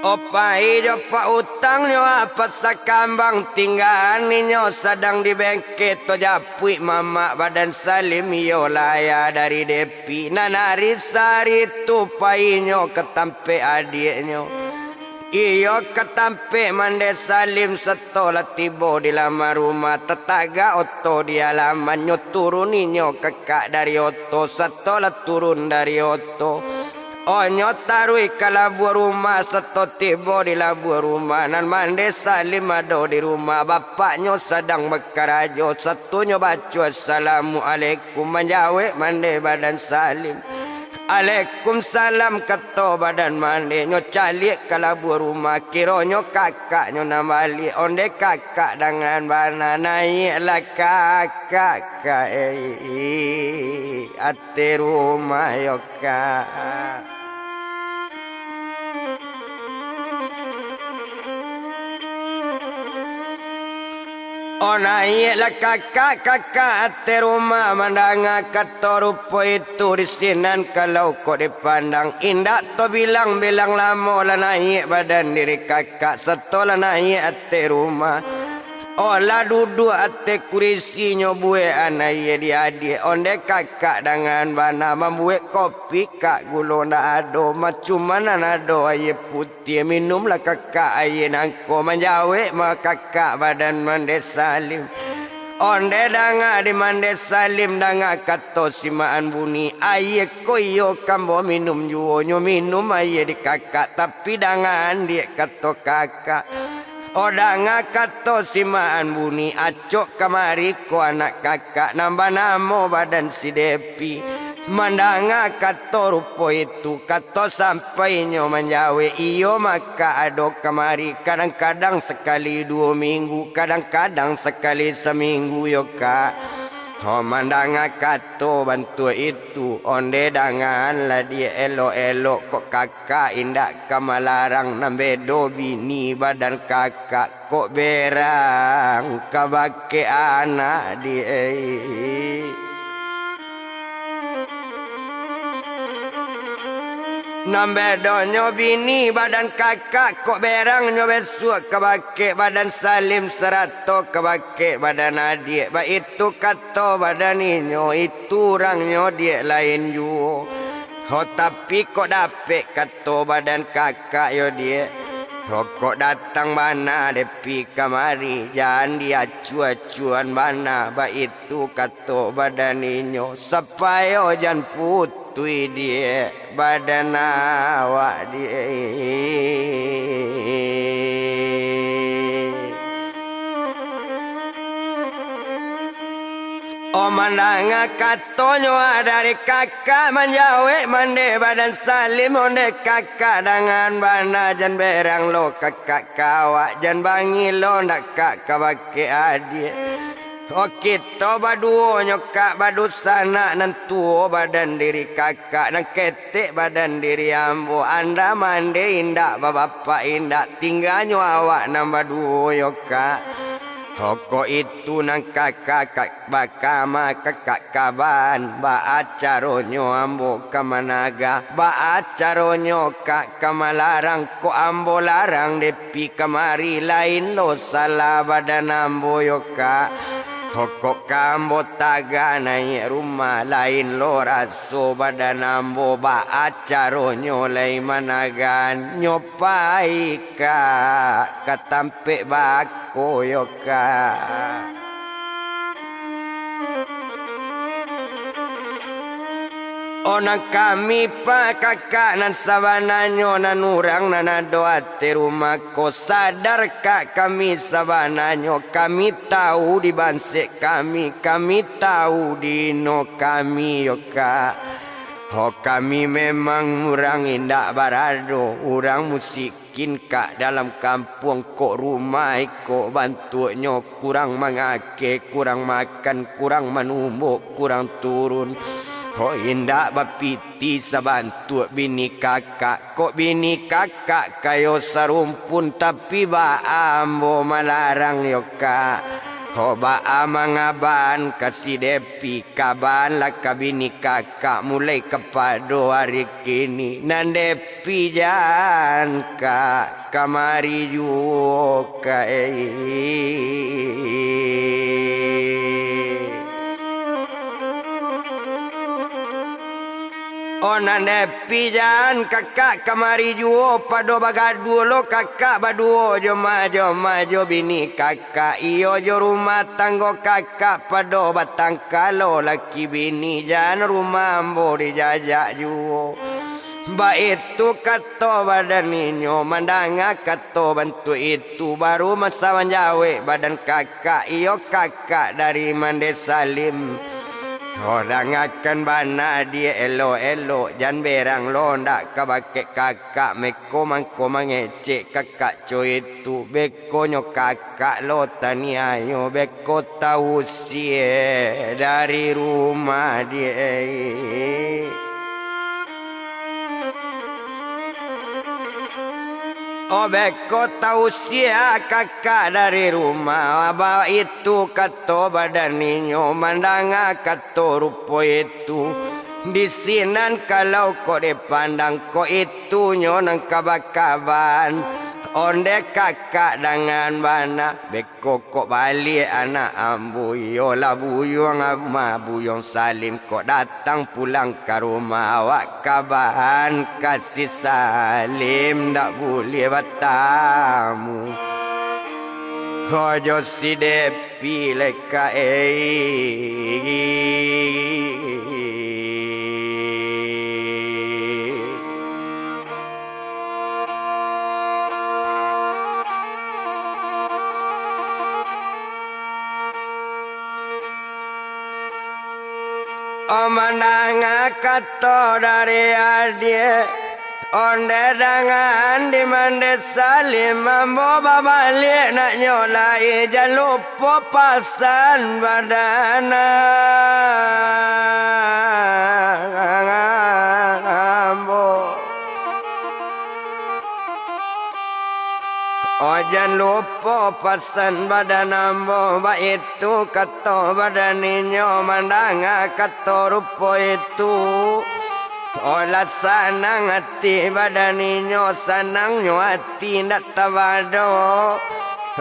Oh, pai jo pautang nyo, a, pasa kambang, tinggaan inyo sadang di bengke, tajapuik mamak badan Salim, iyolah ayah dari Depi. Nan ari sahari tu painyo ka tampek adiaknyo. Iyo ka tampek mande Salim, sato lah tibo di laman rumah, tatagak oto di alaman, nyo turun inyo kakak dari oto, sato lah turun dari oto. Oh, nyo taruih ka labuah rumah, sato tibo di labuah rumah, nan mande Salim ado di rumah, bapaknyo sadang bakarajo, sato nyo baco assalamualaikum, manjawek mande badan Salim. Alaikumsalam, kato badan mande, nyo caliak ka labuah rumah, kironyo kakaknyo nan baliak, onde kakak dangan bana, naiaklah kakak ka, eh, ateh rumah yo, Kak. Oh, naiaklah kakak, kakak ateh rumah, mandanga kato rupo itu, di sinan kalau kok dipandang, indak tabilang-bilang lamo lah naiak badan diri kakak, sato lah naiak ateh rumah. Oh, lah duduak ateh kurisi, nyo buekan aia di adiak, onde kakak dangan bana, mambuek kopi, Kak, gulo ndak ado, ma-, cuma nan ado aia putiah. Minumlah kakak aia nangko, manjawek ma kakak badan mande Salim. Onde danga di mande Salim, danga kato si Maan Buni, aia ko iyo ka ambo minum juo, nyo minum aia di kakak, tapi dangaan diak kato kakak. Oh, danga kato si Maan Buni, acok kamari ko anak kakak, nan banamo badan si Depi. Mandanga kato rupo itu, kato sampainyo manjawek, iyo maka ado kamari, kadang-kadang sakali duo minggu, kadang-kadang sakali saminggu yo, Kak. Ho, mandanga kato bantuak itu, onde dangaanlah diak elok-elok, kok kakak indak ka malarang, nan bedo bini badan kakak, kok berang ka bakeh anak diak. Nan bedonyo bini badan kakak, kok berangnyo besuak ka bakeh badan Salim, sarato ka bakeh badan adiak, baitu kato badan inyo, itu urangnyo diak lain juo. Ho, tapi kok dapek kato badan kakak yo diak. Ho, kok datang bana Depi kamari, jan diacuah-acuahan bana, baitu kato badan inyo, sapayo jan putuih diak badan awak diak. Oh, mandanga katonyo dari kakak manjawek mande badan Salim, onde kakak dangan bana jan berang lo kakak kawak jan bangilo ndak kak ka bakeh adiak. Oh, kito baduonyo kak badusanak nan tuo badan diri kakak nan ketek badan diri ambo anda mande indak babapak indak tingganyo awak nan baduo yo kak. Hokok itu nan kakak kak bakama kakak kaban, baa caronyo ambo ka managa, baa caronyo kak ka malarang, kok ambo larang depi kamari, lain lo salah badan ambo yo kak. Hokok ka ambo taga naiak rumah, lain lo raso badan ambo, baa caronyo lai managan, nyo pai kak ka tampek bak ko yo kak. Oh, nan kami pakakak nan sabananyo nan urang nan ado ati rumah ko sadar kak kami sabananyo kami tahu di bansek kami, kami tahu di ino kami yo kak. Ho kami memang urang indak barado, urang musik. Kin kak dalam kampuang kok rumah iko bantuaknyo kurang mangakeh, kurang makan, kurang manumbok, kurang turun. Ho indak bapiti sabantuak bini kakak, kok bini kakak kayo sarumpun tapi baa ambo malarang yo kak. Ho baa mangaban ka si Depi, kaban lah ka bini kakak mulai kapado ari kini, nan Depi jan kak kamari juo ka, eh. Oh, nan Depi jan kakak kamari juo, pado bagaduah lo kakak baduo jo ma, jo ma, jo bini kakak, iyo jo rumah tanggo kakak pado batangkalo laki bini, jan rumah ambo dijajak juo. Baitu kato badan inyo, mandanga kato bantuak itu, baru masa manjawek badan kakak, iyo kakak dari Mande Salim. Oh, dangakan bana diak elok-elok, jan berang lo ndak ka bakeh kakak, meko mangko mangecek kakak co itu, bekonyo kakak lo taniayo, beko tausiah dari rumah diak. Oh, beko tausiah kakak dari rumah, baitu kato badan inyo, mandanga kato rupo itu. Di sinan kalau kok dipandang, kok itunyo nan kaba-kaban. Onde kakak dangan bana, beko kok baliak anak ambo, iyolah buyuang amah buyuang Salim kok datang pulang ka rumah, awak kaban ka si Salim ndak buliah batamu. Ojo si Depi lai ka, eh. Oh, mandanga kato dari adiak, onde dangan di Mande Salim, ambo babaliak naknyo lai, jan lupo pasan badan ambo. Oh, jan lupo pasan badan ambo, baitu kato badan inyo, mandanga kato rupo itu. Oh, lah sanang ati badan inyo, sanangnyo ati ndak tabado.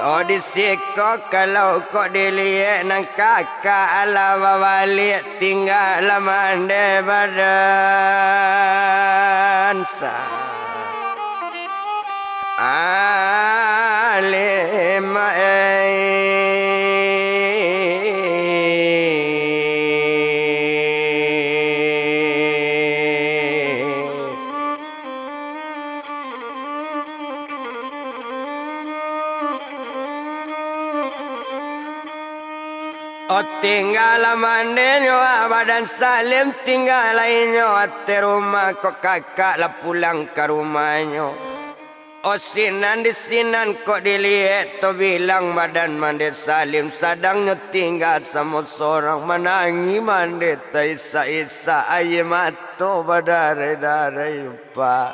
Oh, di siko kalau kok diliek nan kakak alah babaliak, tingga lah Mande badan sa. Alim, eh. Oh, tingga lah mandeh nyo, ah, badan Salim, tingga lah inyo ateh rumah, kok kakak lah pulang ka rumahnyo. Oh, sinan di sinan kok diliek, tabilang badan mandeh Salim, sadang nyo tingga samo sorang, manangih mandeh taisak-isak, aia mato badareh-dareh, Pak.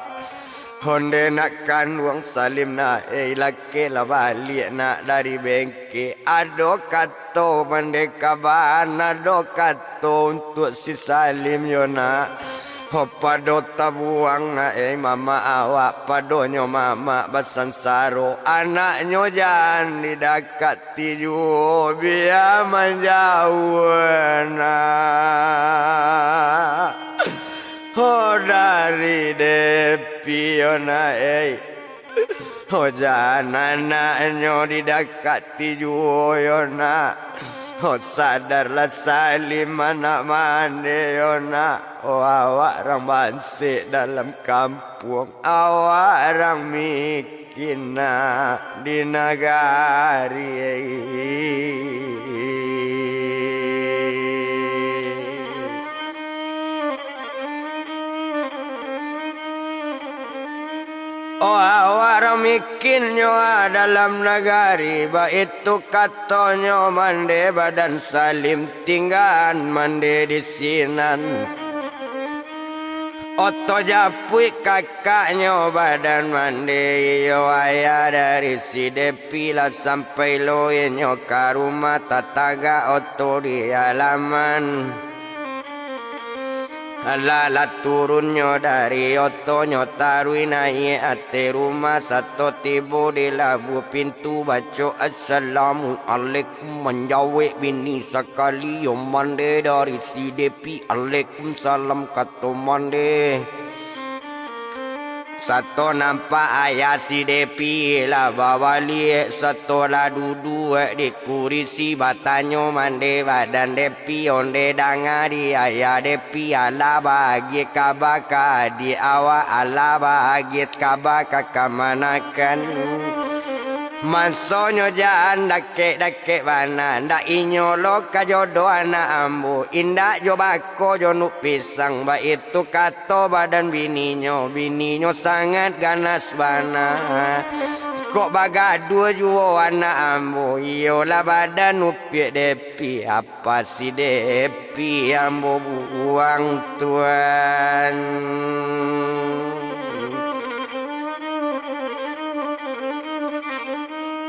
Ondeh nak kanduang Salim, nak, eh, lakeh lah baliak nak dari bengke. Ado kato mandeh kaban, ado kato untuak si Salim yo nak. Ho, pado tabuang nak, eh, mamak awak, padonyo mamak basansaro. Anaknyo jan didakati juo, bia manjauah nak. Ho, dari Depi yo nak, eh. Ho, jan anaknyo didakati juo yo nak. Ho, sadarlah Salim anak mandeh yo nak. Ho, awak rang bansek dalam kampuang, awak rang miskin nak di nagari. Oh, awak rang miskin nyo dalam nagari, baitu katonyo mandeh badan Salim, tinggaan mandeh di sinan. Oto japuik kakaknyo badan mandeh, iyo ayah dari si Depi, lah sampai lo inyo ka rumah, tatagak oto di alaman. Alah, lah turunnyo dari otonyo, taruih naiak ateh rumah, sato tibo di labuah pintu, baco, "Assalamualaikum." Manjawek bini sakali, yo mandeh dari si Depi. "Alaikumsalam," kato mandeh. Sato nampak ayah si Depi lah babaliak, sato lah duduak di kurisi, batanyo mandeh badan Depi, ondeh danga di ayah Depi, alah baagiah kaba ka adiak awak, alah baagiah kaba ka kamanakan. Masonyo jan dakek-dakek bana, ndak inyo lo ka jodoh anak ambo, indak jo bako jo nuk pisang, baitu kato badan bininyo, bininyo sangat ganas bana. Kok bagaduah juo anak ambo, iyolah badan upiak Depi, apa si Depi ambo buang, Tuan.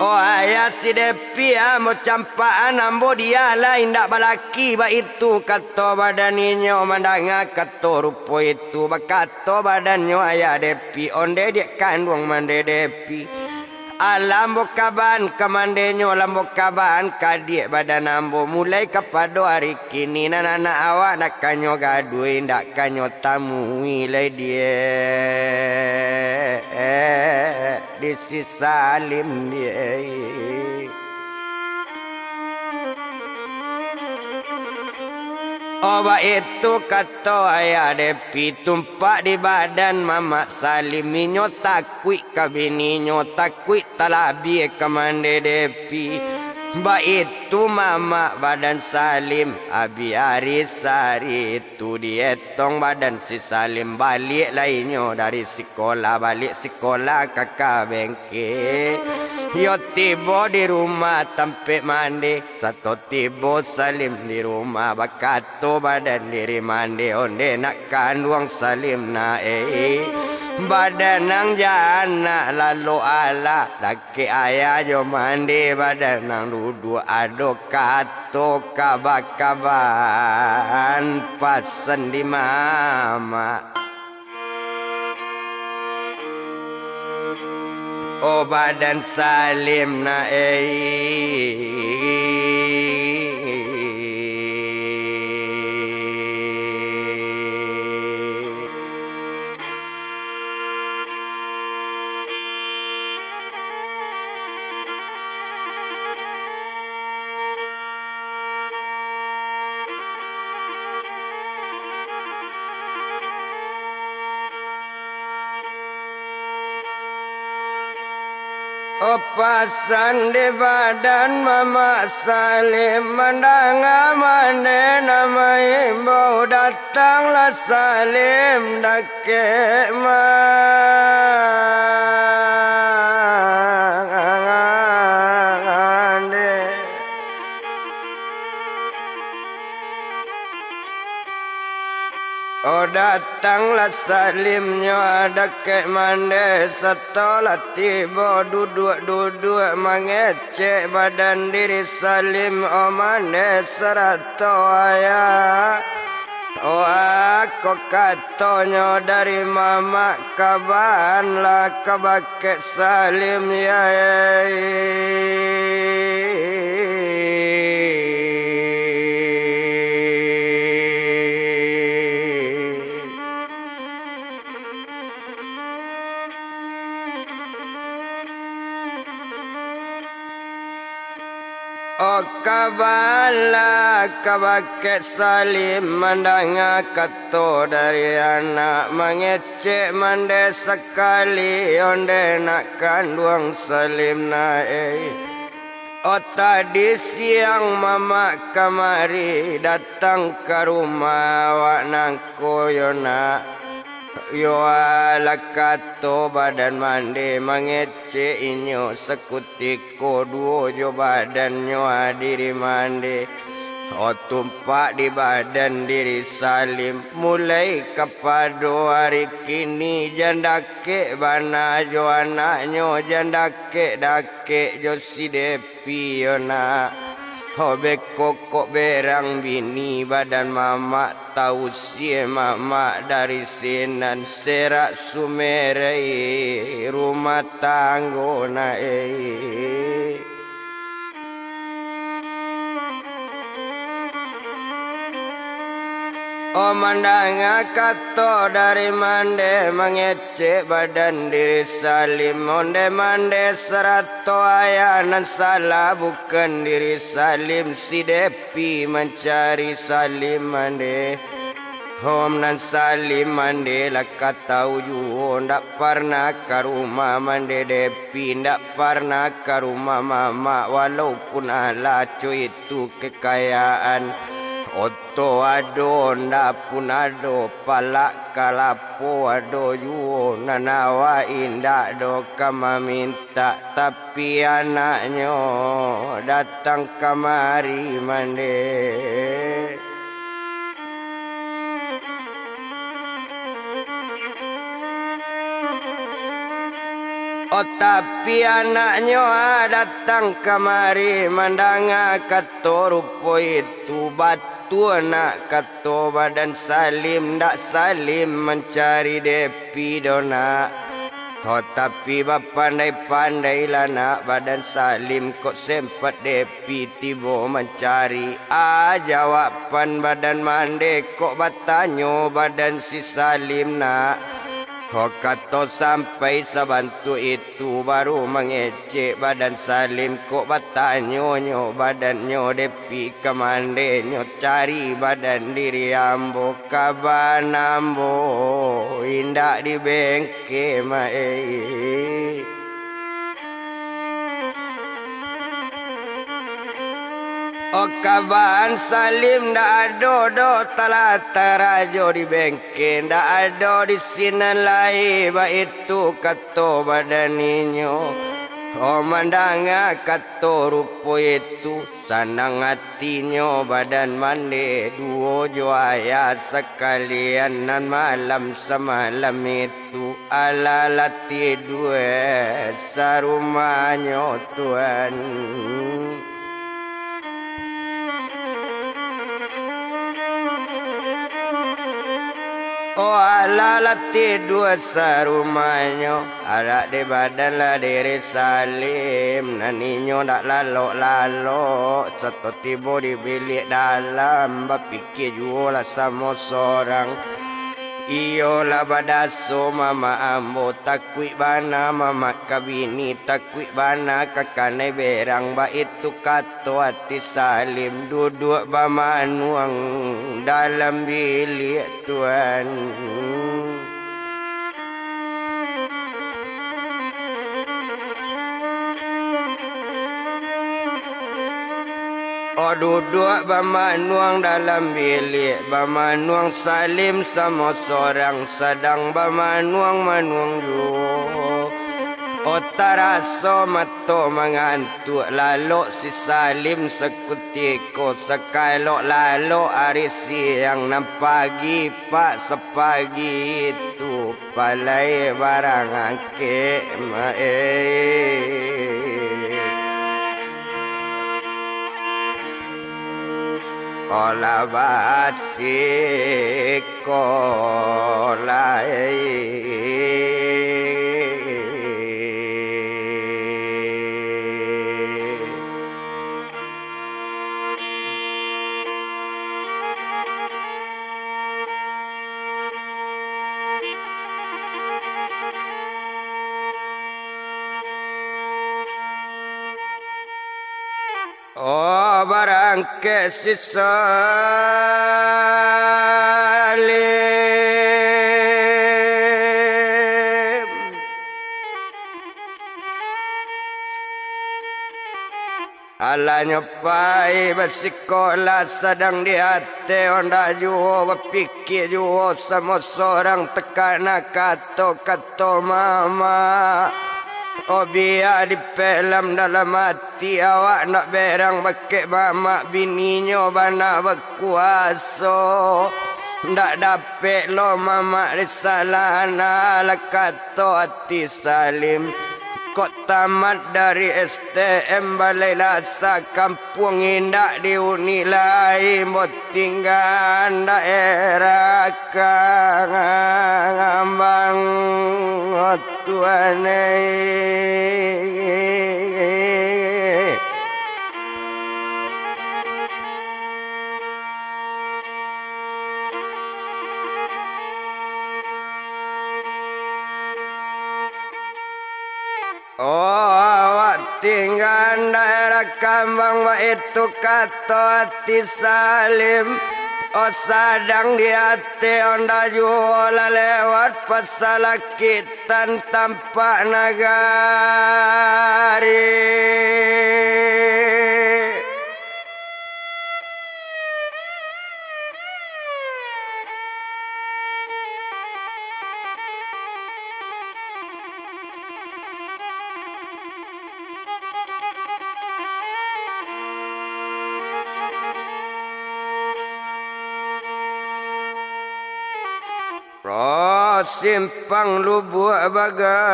Oh, ayah si Depi, ambo campakan, ambo dialah indak balaki, baitu kato badan inyo mandanga kato rupo itu, bakato badannyo ayah Depi, ondeh diak kanduang mandeh Depi. Alah ambo kaban ka mandehnyo, alah ambo kaban ka adiak badan ambo, mulai kapado ari kini nan anak awak ndak kanyo gaduah, ndak kanyo tamui lai diak di si Salim diak. Oh, baitu kato ayah Depi, tumpak di badan mamak Salim, inyo takuik ka bininyo, takuik talabiah ka mandeh Depi. Baitu mamak badan Salim, abih ari sari tu dietong badan si Salim, baliak lai inyo dari sikolah, baliak sikolah ka, ka bengke. Iyo tibo di rumah tampek mandeh, sato tibo Salim di rumah, bakato badan diri mandeh, ondeh nak kanduang Salim nak, eh. Badan nan jan nak lalok alah, dakek ayah jo mandeh, badan nan duduak ado kato kaba-kaban pasan di mamak. Oh, badan Salim nak, eh. Pasan di badan Mamak Salim, mandanga mande nan maimbau, datanglah Salim dakek mande. Oh, datanglah Salim nyo dakek mande, sato lah tibo duduak-duduak mangecek badan diri Salim, oh mande sarato ayah. Oh, ako katonyo dari mamak, kaban lah ka bakek Salim, yai. Oh, kaban lah ka bakek Salim, mandanga kato dari anak, mangecek mande sakali onde nak kanduang Salim na, eh. Oh, tadi siang mamak kamari datang ka rumah awak nangko yo nak. Yo alah kato badan mande, mangecek inyo sakutiko duo jo badannyo diri mande. Oh, tumpak di badan diri Salim, mulai kapado ari kini, jan dakek bana jo anaknyo, jan dakek-dakek jo si Depi yo nak. Ho, bekokok berang bini badan mamak, tausie mamak dari sinan, serak sumerai rumah tanggo na, eh. Oh, mandanga kato dari mande, mangecek badan diri Salim, onde mande sarato ayah, nan salah bukan diri Salim, si Depi mancari Salim mande. Hom, nan Salim mande lah ka tau juo, ndak parnah ka rumah mande Depi, ndak parnah ka rumah mamak, walaupun alah co itu kekayaan. Oto ado, ndak pun ado, palak kalapo ado juo, nan awak indak doh ka mamintak, tapi anaknyo datang kamari mande. Oh, tapi anaknyo, ah, datang kamari, mandanga kato rupo itu, batua nak kato badan Salim, ndak Salim mancari Depi doh nak. Oh, tapi bapandai-pandailah nak, badan Salim kok sempat Depi tibo mancari. Ah, jawaban badan mande, kok batanyo badan si Salim nak. Ho, kato sampai sabantuk itu, baru mangecek badan Salim, kok batanyo nyo badannyo Depi ka mande, nyo cari badan diri ambo, kaban ambo indak di bengke, maeh. Oh, kaban Salim ndak ado doh talatang rajo di bengke, ndak ado di sinan lai, baitu kato badan inyo. Oh, mandanga kato rupo itu, sanang atinyo badan mande, duo jo ayah sakalian nan malam samalam itu. Tu alah lah tidua sarumahnyo, Tuan. Oh, alah lah tidua sarumahnyo, arak di badan lah diri Salim, nan inyo ndak lalok-lalok, sato tibo di biliak dalam, bapi- Kecek juo lah samo sorang. Iyolah badaso mamak ambo, takuik bana mamak ka bini, takuik bana ka kanai berang, baitu kato ati Salim, duduak bamanuang dalam biliak, Tuan. O duduak bamanuang dalam biliak, bamanuang Salim samo sorang, sadang bamanuang-manuang juo. O taraso mato mangantuak, lalok si Salim sakutiko, sakalok lalok ari siang, nan pagi pak sapagi tu. Palai barang angkek ma-, eh. Olah basikolah, eh. Oh, barangkek si Salim. Alanyo pai basikolah, sadang di ateh onda juo, bapikia juo samo sorang, takana kato-kato mamak. Oh, bia dipelam dalam ati awak, ndak berang bakeh mamak, bininyo bana bakuaso. Ndak dapek lo mamak di salana, lah kato ati Salim. Kok tamat dari S T M, balai lasa kampuang indak diuni lai, bo tingga daerah kambang tuan, eh. Oh, awak tingga daerah kambang, baitu kato ati Salim. Oh, sadang di ateh onda juo, lah lewat pasalakik tan tampak nagari. Ro simpang Lubuak Bagaluang.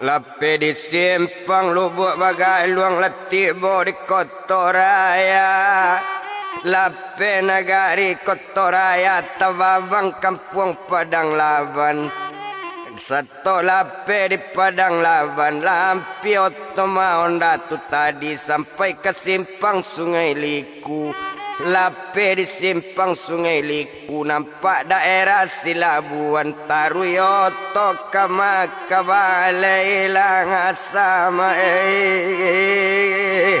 Lapeh di simpang Lubuak Bagaluang, lah tibo di Koto Raya. Lapeh nagari Koto Raya, tababang kampuang Padang Laban. Sato lapeh di Padang Laban, lah ampia oto ma onda tu tadi sampai ka simpang Sungai Liku. Lapeh di simpang Sungai Liku, nampak daerah Silabuan, taruih oto ka maka balai lah ngasa ma-, eh.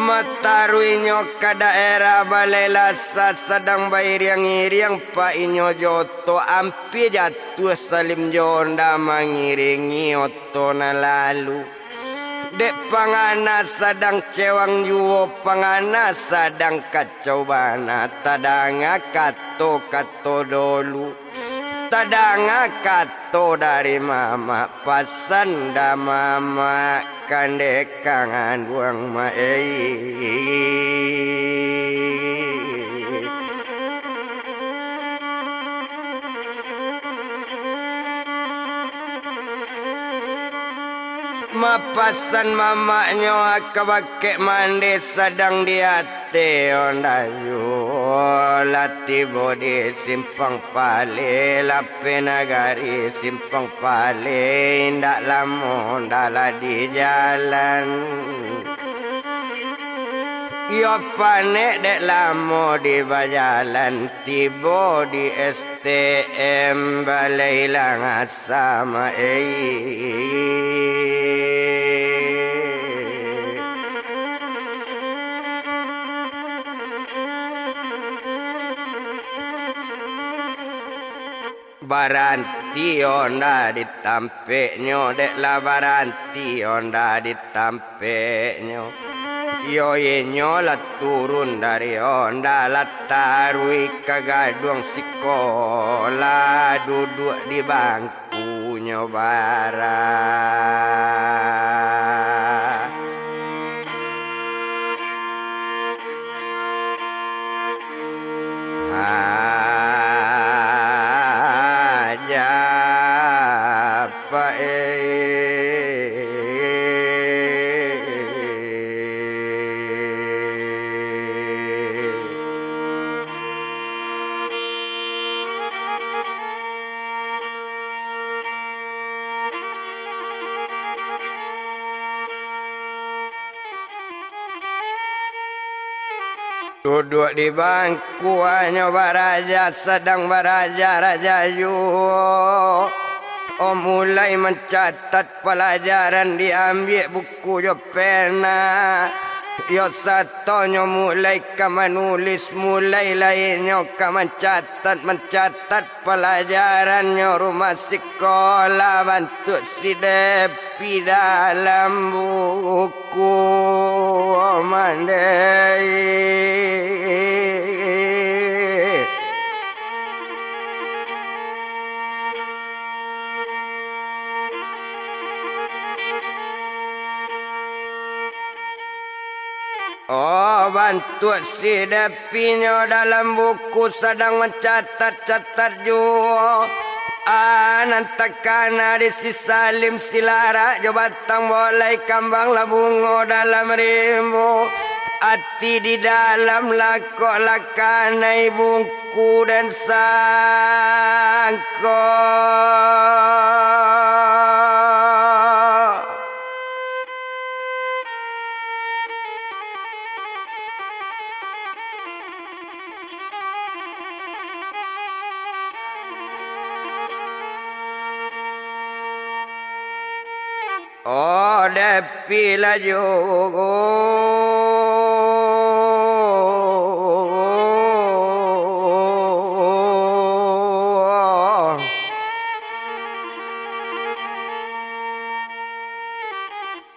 Mataruihnyo ka daerah Balai Lasa, sadang bairiang-iriang painyo jo oto, ampia jatuah Salim jo onda mangiringi oto nan lalu. Dek pangana sadang cewang juo, pangana sadang kacau bana, tadanga kato-kato dolu. Tadanga kato dari mamak, pasan da mamak, kandek ka nganduang ma-, eh. Mapasan mamaknyo ka bakeh mande sadang di ateh onda juo, lah tibo di Simpang Paleh, lapeh nagari Simpang Paleh, indak lamo onda lah di jalan. Iyo panek dek lamo di bajalan, tibo di S T M balai lah ngasam, eh. Baranti onda di tampeknyo, dek lah baranti onda di tampeknyo. Yo inyo lah turun dari onda, lah taruih ka gaduang sikolah, duduak di bangkunyo bara. Aja pae. Duduak di bangkuanyo baraja, sadang baraja raja juo. Oh, mulai mancatat palajaran, diambiak buku jo pena. Yo satonyo mulai ka manulis, mulai lai nyo ka mancatat, mancatat palajarannyo rumah sikolah bantuak si Depi dalam buku mandai. Oh, bantuak si Depinyo dalam buku sadang mancatat-catat juo. Ah, nan takana di si Salim silarak jo batang bolai, kambang lah bungo dalam rimbo. Ati di dalam lakok lah kanai bungku den sangko. Oh, Depi laju.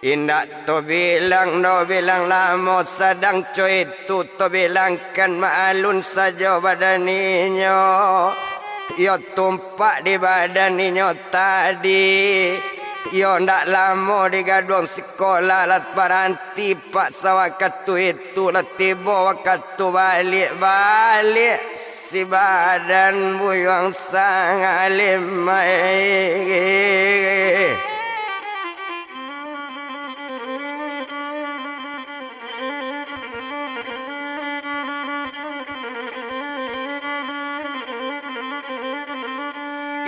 Indak tobilang doh, bilang lamo sadang co itu, tobilangkan ma alun sajo badan inyo. Iyo tumpak di badan inyo tadi. Iyo ndak lamo di gaduang sikolah lah baranti paksa wakatu itu. Tu lah tibo wakatu baliak, baliak si badan buyuang sangalim ai.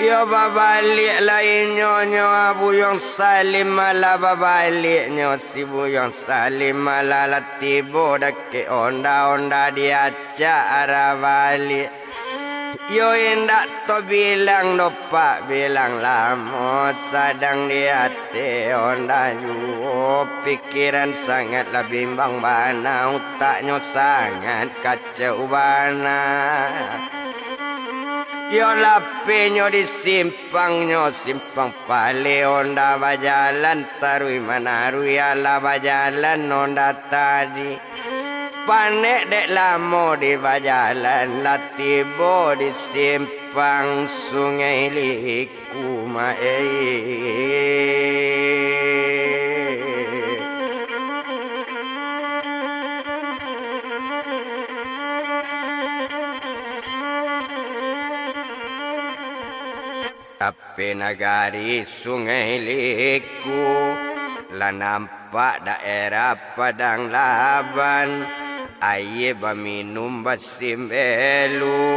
Iyo babaliak lai nyo, nyo Buyuang Salim, alah babaliak nyo si Buyuang Salim, alah lah tibo dakek onda, onda diacak arah baliak. Iyo indak tobilang doh, Pak, bilang lamo sadang di ateh onda juo, pikiran sangatlah bimbang bana, utaknyo sangat kacau bana. Iyo lapehnyo di simpangnyo, simpang paleh onda bajalan taruih manaruih, alah bajalan onda tadi. Panek dek lamo di bajalan, lah tibo di simpang Sungai Liku, Mak, eh. Tapi nagari Sungai Liku, lah nampak daerah Padang Laban, aia baminum basimbelu,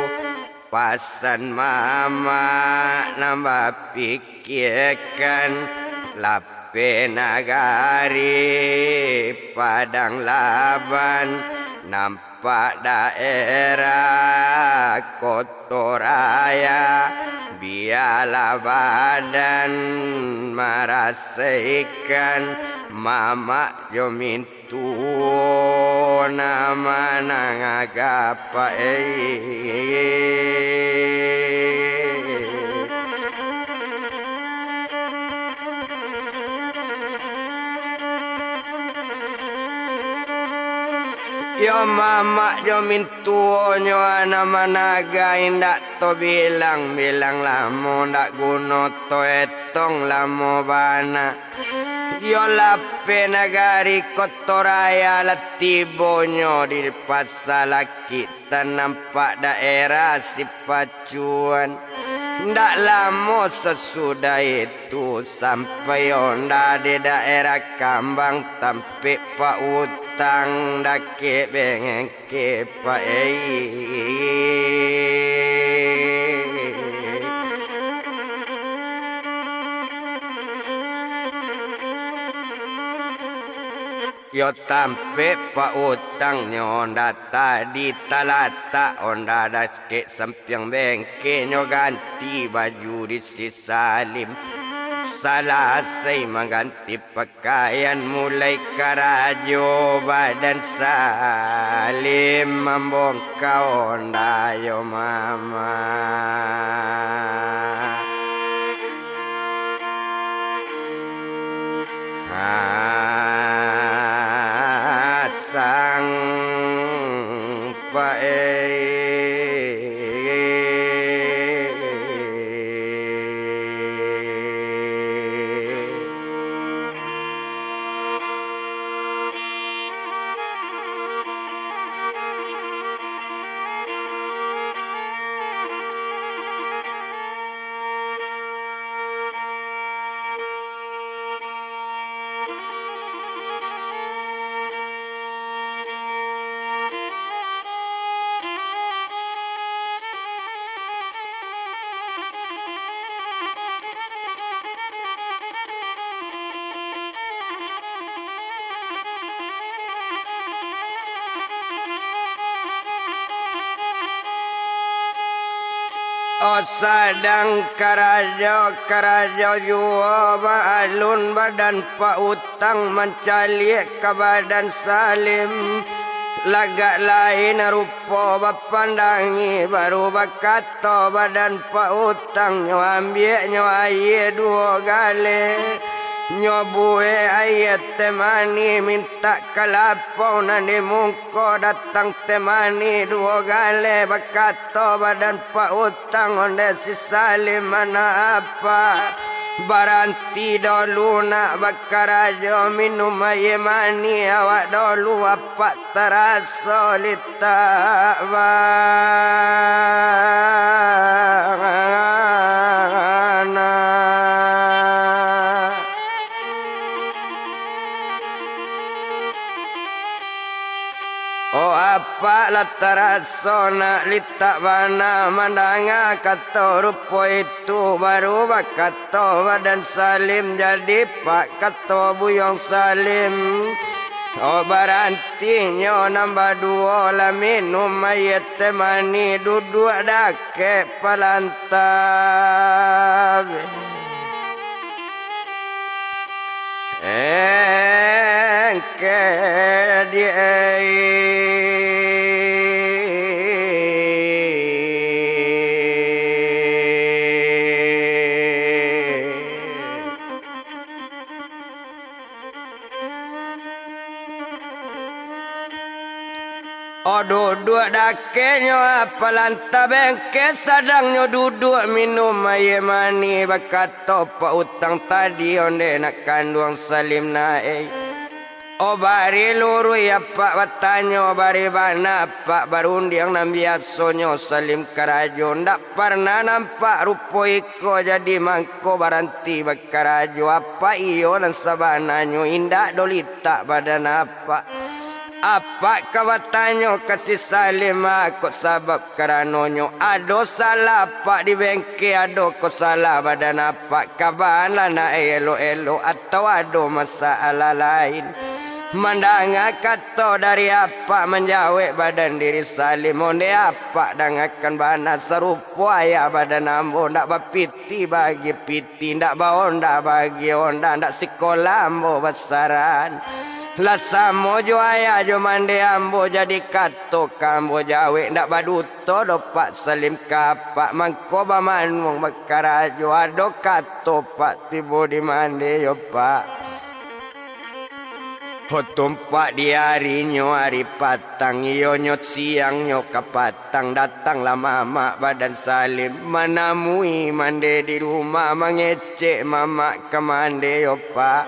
pasan mamak nan bapikiekan, lapeh nagari Padang Laban. Nampak daerah Koto Raya, bialah badan marasaikan mamak jo mintuo nama nan agak paik. Yo mamak jo mintuonyo, anak managa indak to bilang, bilang lamo ndak guno to etong lamo bana. Yo lapeh nagari Koto Raya lah tibonyo di pasa lakik. Tanampak daerah Sipacuan. Ndak lamo sasudah itu, sampai onda di daerah Kambang, tampek Pak Utang dakek bengke Pak Ei. Yo tampek Pak Utang nyo onda tadi talatak, onda dakek sampiang bengke nyo ganti baju di si Salim. Salasai mangganti pakaian, mulai karajo badan Salim mambongka onda yo mama. Asang pae. Oh, sadang karajo-karajo juo, baalun badan Pak Utang mancaliak ka badan Salim. Lagak lain rupo bapandangi, baru bakato badan Pak Utang, nyo ambiaknyo aia duo galeh, nyo buek aia teh manih, mintak ka lapau nan di mungko, datang teh manih duo galeh, bakato badan Pak Utang, ondeh si Salim, anak apak, baranti dolu nak bakarajo, minum aia manih awak dolu, apak taraso litak bana. Oh, apak lah taraso nak litak bana mandanga kato rupo itu, baru bakato badan Salim, jadi pak kato Buyuang Salim. Oh, barantinyo nan baduo lah minum aia teh manih, duduak dakek palanta. Engke di Oh, duduak dakeknyo, ah, palanta bengke, sadangnyo duduak minum aia manih, bakato Pak Utang tadi, ondeh nak kanduang Salim na, eh. Oh, bari luruih apak batanyo, bari bana apak barundiang, nan biasonyo Salim karajo, ndak parnah nampak rupo iko, jadi mangko baranti bakarajo. Apak iyo nan sabananyo, indak doh litak badan apak. Apak ka batanyo ka si Salim, ah, kok sabab karanonyo ado salah apak di bengke, ado ko salah badan apak, kabaanlah nak elok-elok, atau ado masalah lain. Mandanga kato dari apak, manjawek badan diri Salim, ondeh apak dangakan bana, sarupo ayah badan ambo, ndak bapiti bagi piti, ndak baonda bagi onda, ndak sikolah ambo basarahan. Lah samo jo ayah jo mandeh ambo, jadi kato ka ambo jawek, ndak baduto doh Pak Salim ka apak, mangko bamanuang bakarajo, ado kato Pak tibo di mandeh yo Pak. Ho tumpak di arinyo ari patang, iyonyo siangnyo ka patang, datanglah mamak badan Salim, manamui mandeh di rumah, mangecek mamak ka mandeh yo Pak.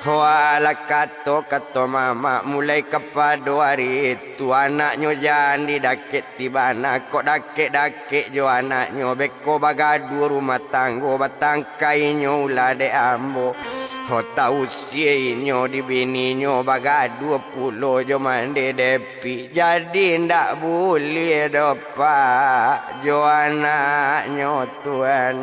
Ho alah kato-kato mamak, mulai kapado ari itu, anaknyo jan didakek ti bana, kok dakek-dakek jo anaknyo, beko bagaduah rumah tanggo, batangka inyo ulah dek ambo. Ho tausia inyo di bininyo, bagaduah pulo jo mandeh depi. Jadi ndak buliah doh Pak jo anaknyo tuan.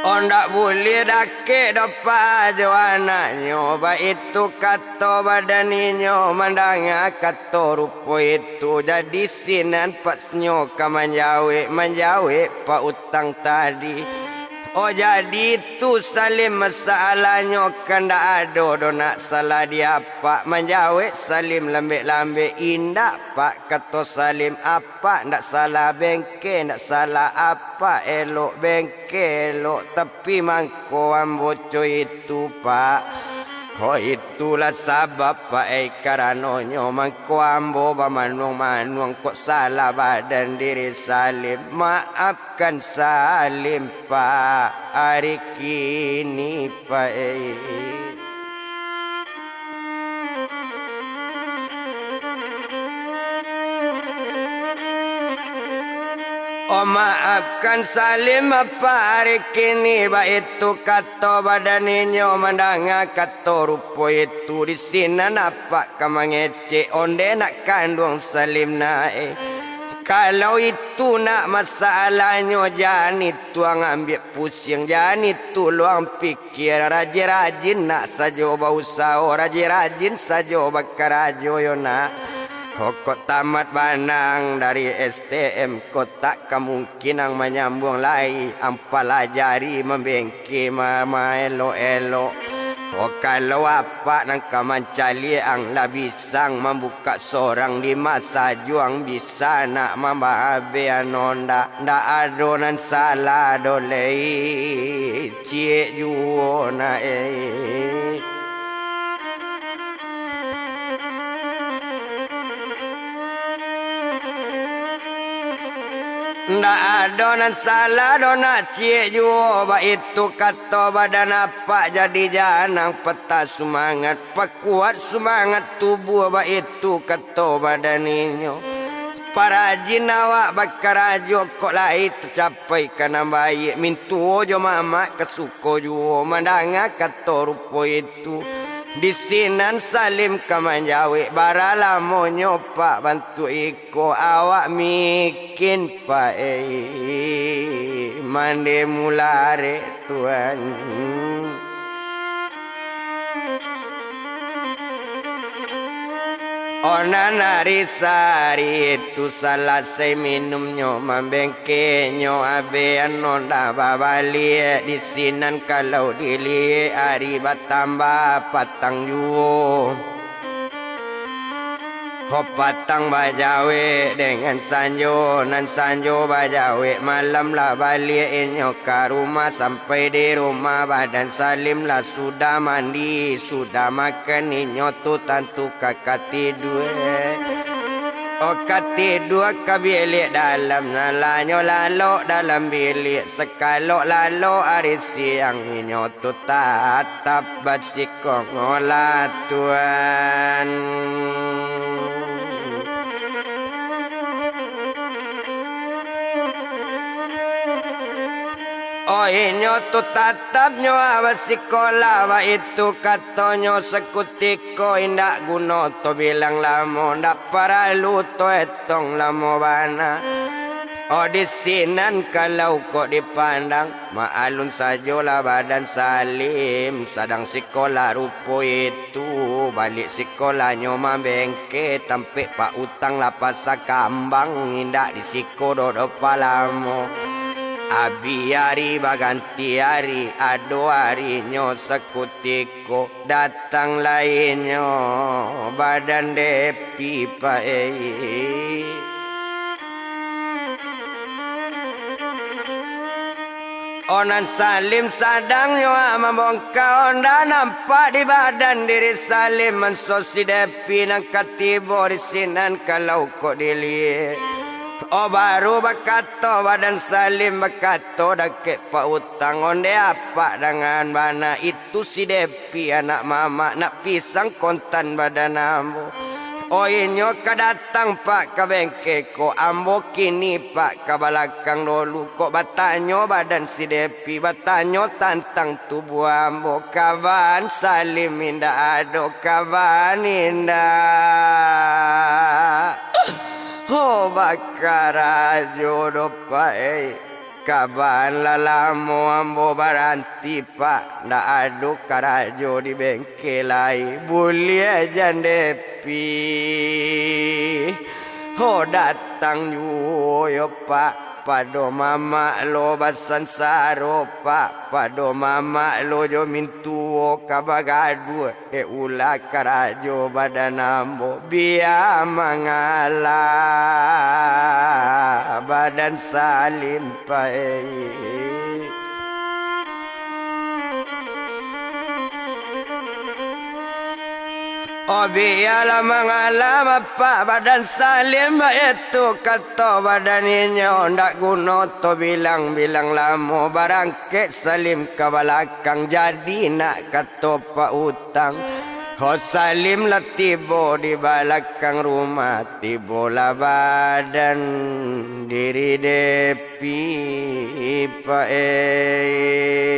Oh, ndak buliah dakek doh Pak jo anaknyo, baitu kato badan inyo, mandanga kato rupo itu, jadi sinan Pak nyo ka manjawek, manjawek Pak utang tadi. Oh, jadi itu Salim masalahnyo, kan ndak ado doh nak salah di apak, manjawek Salim lambek-lambek, indak Pak, kato Salim, apak ndak salah, bengke ndak salah, apak elok, bengke elok, tapi mangko ambo co itu Pak. Ho itulah sabab Pak ei, karanonyo mangko ambo bamanuang-manuang, kok salah badan diri Salim, maafkan Salim Pak, ari kini Pak ei. Oh, maafkan Salim Pak, ari kini, baitu kato badan inyo, mandanga kato rupo itu, di sinan apak ka mangecek, ondeh nak kanduang Salim nak ei. Kalau itu nak masalahnyo, jan itu ang ambiak pusiang, jan itu lo ang pi- Kiro rajin-rajin nak sajo bausaho, rajin-rajin sajo bakarajo yo nak. Ho kok tamat bana ang dari S T M, kok tak kamungkin ang manyambuang lai, ang palajari mambengke ma-, maelok-elok. Ho kalau apak nan ka mancaliak ang, lah bisa ang mambukak sorang, di ma sajo ang bisa nak mambahabeh ano ndak. Ndak ado nan salah doh lai, ciek juo nak ei. Ndak ado nan salah doh nak, ciek juo, baitu kato badan apak, jadi jan ang patah sumangat. Pakuat sumangat tubuah, baitu kato badan inyo. Parajin awak bakarajo, kok lai tacapai ka nan baiak, mintuo jo mamak ka suko juo, mandanga kato rupo itu. Di sinan Salim ka manjawek, bara lamonyo Pak bantuak iko, awak mikin Pak ei, mande mularek. Tuan. Onan ari sari itu salasai minumnyo, mambengkenyo abeh, ano ndak babaliak, di sinan kalau diliek ari batambah patang juo. Ho patang bajawek dengan sanjo, nan sanjo bajawek malam lah baliak inyo ka rumah. Sampai di rumah badan Salim lah sudah mandi, sudah makan, inyo tu tantu ka katidua. Oh katidua ka biliak dalam, nalanyo lalok dalam biliak, sakalok lalok ari siang inyo tu tatap basikongolah Tuan. Oh inyo tu tatapnyo basikolah, baitu katonyo sakutiko, indak guno to bilang lamo, ndak paralu to etong lamo bana. Oh, di sinan kalau kok dipandang, maklum sajolah badan Salim sadang sikolah rupo itu. Baliak sikolahnyo mambengke, tampek Pak Utang lah pasa kambang, indak di siko doh, doh palamo. Abih ari baganti ari, ado arinyo sakutiko. Datang lai nyo badan Depi, Pak, ei. Oh, nan Salim sadang nyo mambongka, oh, ndak nampak di badan diri Salim, manso si Depi nan ka tibo di sinan kalau kok diliek. Oh, baru bakato badan Salim, bakato dakek Pak Utang, onde apak dangan bana itu si Depi anak mamak, nak pisang kontan badan ambo. Oh, inyo ka datang, Pak, ka bengke ko, ambo kini, Pak, ka balakang dulu, kok batanyo badan si Depi, batanyo tantang tubuah ambo, kaban Salim indak ado, kaban indak. Oh, bakarajo doh, Pak, ei. Kaban lah lamo ambo baranti, Pak, ndak ado karajo di bengke lai, buliah jan Depi. Ho, datang juo yo, Pak, pado mamak lo basansaro, Pak, pado mamak lo jo mintuo ka bagaduah. Dek ulah karajo badan ambo, bia mangalah badan Salim, Pak, ei. Oh, bialah mangalah apak badan Salim, baitu kato badan inyo, ndak guno to bilang-bilang lamo, barangkek Salim ka balakang, jadi nak kato Pak Ut- tang. Ho, Salim lah tibo di balakang rumah, tibolah badan diri Depi, Pak, eh.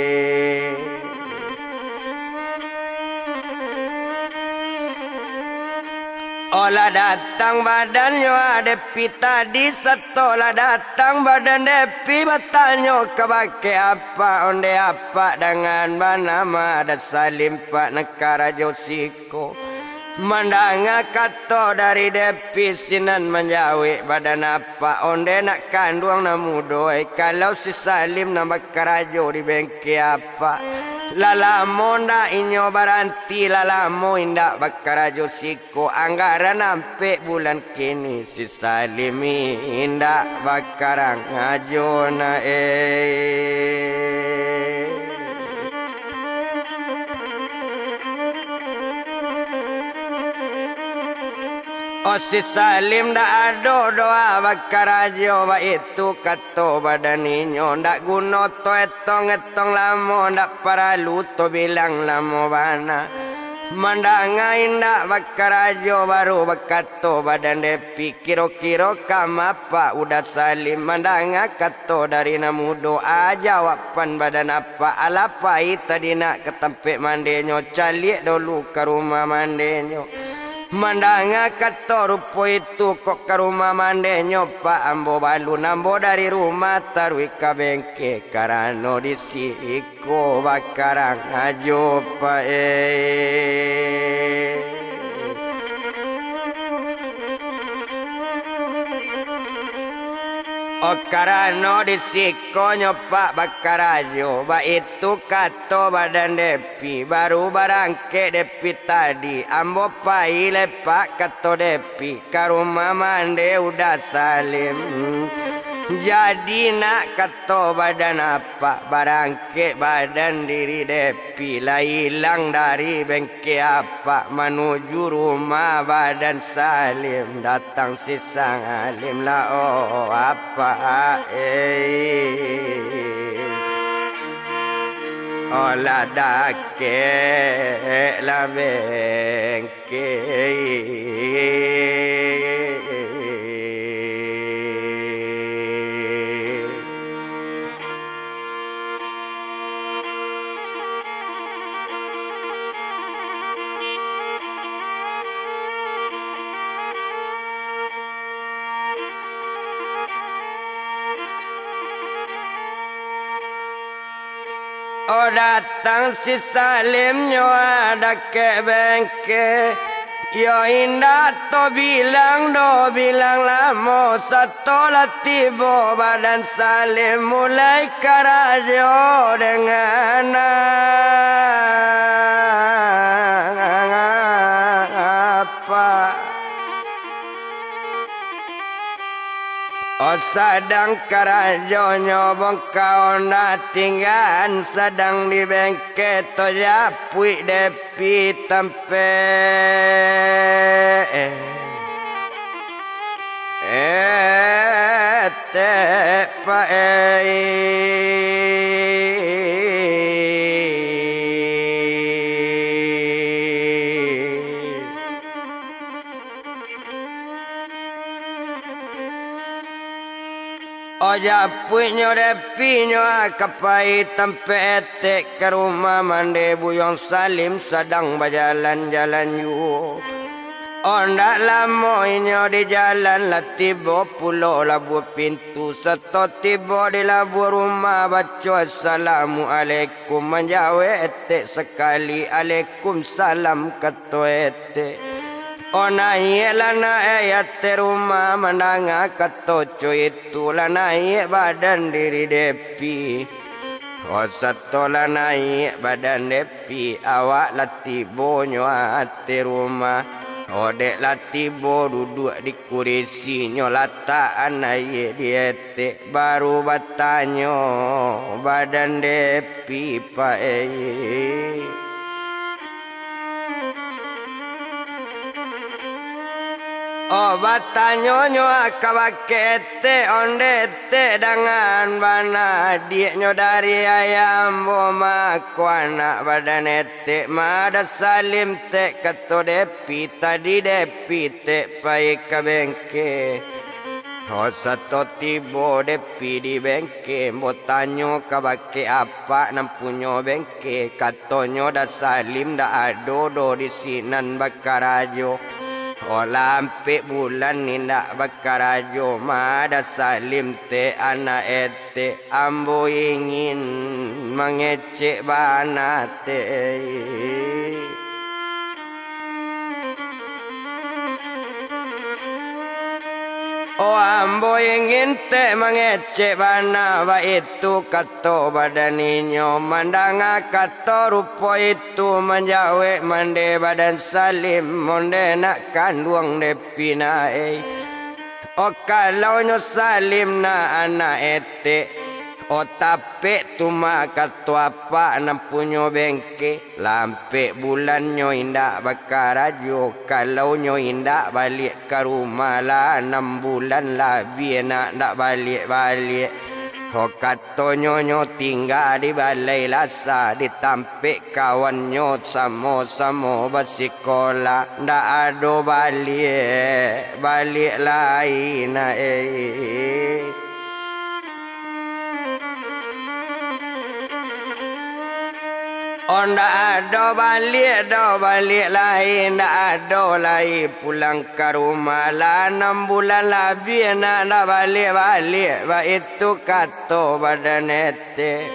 Oh, lah datang badannyo, ah, Depi tadi, sato lah datang badan Depi, batanyo kabake apak, onde apak dangan banamo Da Salim, Pak, nan karajo si- ko. Mandanga kato dari Depi sinan manjawek badan apak, onde nak kanduang nan mudo, eh, kalau si Salim nan bakarajo di bengke apak. Lah lamo ndak inyo baranti, lah lamo indak bakarajo siko, anggaran ampek bulan kini. Si Salim indak bakarajo na, eh. Oh, si Salim ndak ado doh bakarajo, baitu kato badan inyo, ndak guno to etong-etong lamo, ndak paralu to bilang lamo bana. Mandanga indak bakarajo, baru bakato badan Depi, kiro-kiro kama Pak Uda Salim? Mandanga kato dari nan mudo, ah, jawaban badan apak, alah pai tadi nak ka tampek mandenyo, caliak dulu ka rumah mandenyo. Mandanga kato rupo itu, kok ka rumah mandenyo, Pak, ambo balun, ambo dari rumah taruih ka bengke, karano di si- ko bakarajo, Pak, eh. Oh, karano di sikonyo, Pak, bakarajo, baitu kato badan Depi, baru barangkek Depi tadi, ambo pai lai, Pak, kato Depi. Ka rumah mande Uda Salim. Jadi nak kato badan apak, barangkek badan diri Depi, lah ilang dari bengke apak, manuju rumah badan Salim. Datang si Salim lah, oh apak, eh. Oh, lah dakek lah beng- Datang si Salim nyo dakek bengke. Yo indak to bilang do, bilang lamo, sato lah tibo badan Salim mulai karajo dengan apa. Oh, sadang karajonyo bongka, ndak tinggaan, sadang di bengke, to japuik depi tampek. Eh, tek paei. Oh, japuiknyo depinyo ka pai tampek etek ka rumah mande Buyuang Salim sadang bajalan-jalan juo. Oh, ndak lamo inyo di jalan lah tibo pulo labuah pintu, sato tibo di labuah rumah baco assalamualaikum, manjawek etek sakali alaikum salam kato etek. Oh, naiaklah nak eh ateh rumah, mandanga kato co itu, lah naiak badan diri depi. Oh, sato lah naiak badan depi, awak lah tibonyo ateh rumah. Oh, dek lah tibo duduak di kurisinyo, latakan aia di etek, baru batanyo badan depi paei. Oh, batanyonyo kabake etek, onde etek dangan bana, adiaknyo dari ayah ambo mako anak badan etek, ma Da Salim tek kato depi, tadi depi tek pai ka bengke. Oh, sato tibo depi di bengke, ambo tanyo kabake apak nan punyo bengke, katonyo Da Salim ndak ado doh di sinan bakarajo. Oh, lah ampek bulan indak bakarajo, ma Da Salim tek anak etek, ambo ingin mangecek bana tek. Oh, ambo ingin tek mangecek bana, baitu kato badan inyo. Mandanga kato rupo itu, manjawek mande badan Salim, onde nak kanduang depi nak eh. Oh, kalaunyo Salim nak anak etek, oh, tapek tu mah kato apak nan punyo bengke. Lah ampek bulannyo indak bakarajo, kalaunyo indak baliak ka rumah, lah anam bulan labiah nak ndak baliak-baliak. Ho, katonyo nyo tingga di Balai Lasa, di tampek kawannyo samo-samo basikola, ndak ado baliak, baliak lai nak eh. Oh, ndak ado baliak doh, baliak lai, ndak ado lai pulang ka rumah. Lah anam bulan labiah nak ndak baliak-baliak, baitu kato badan etek.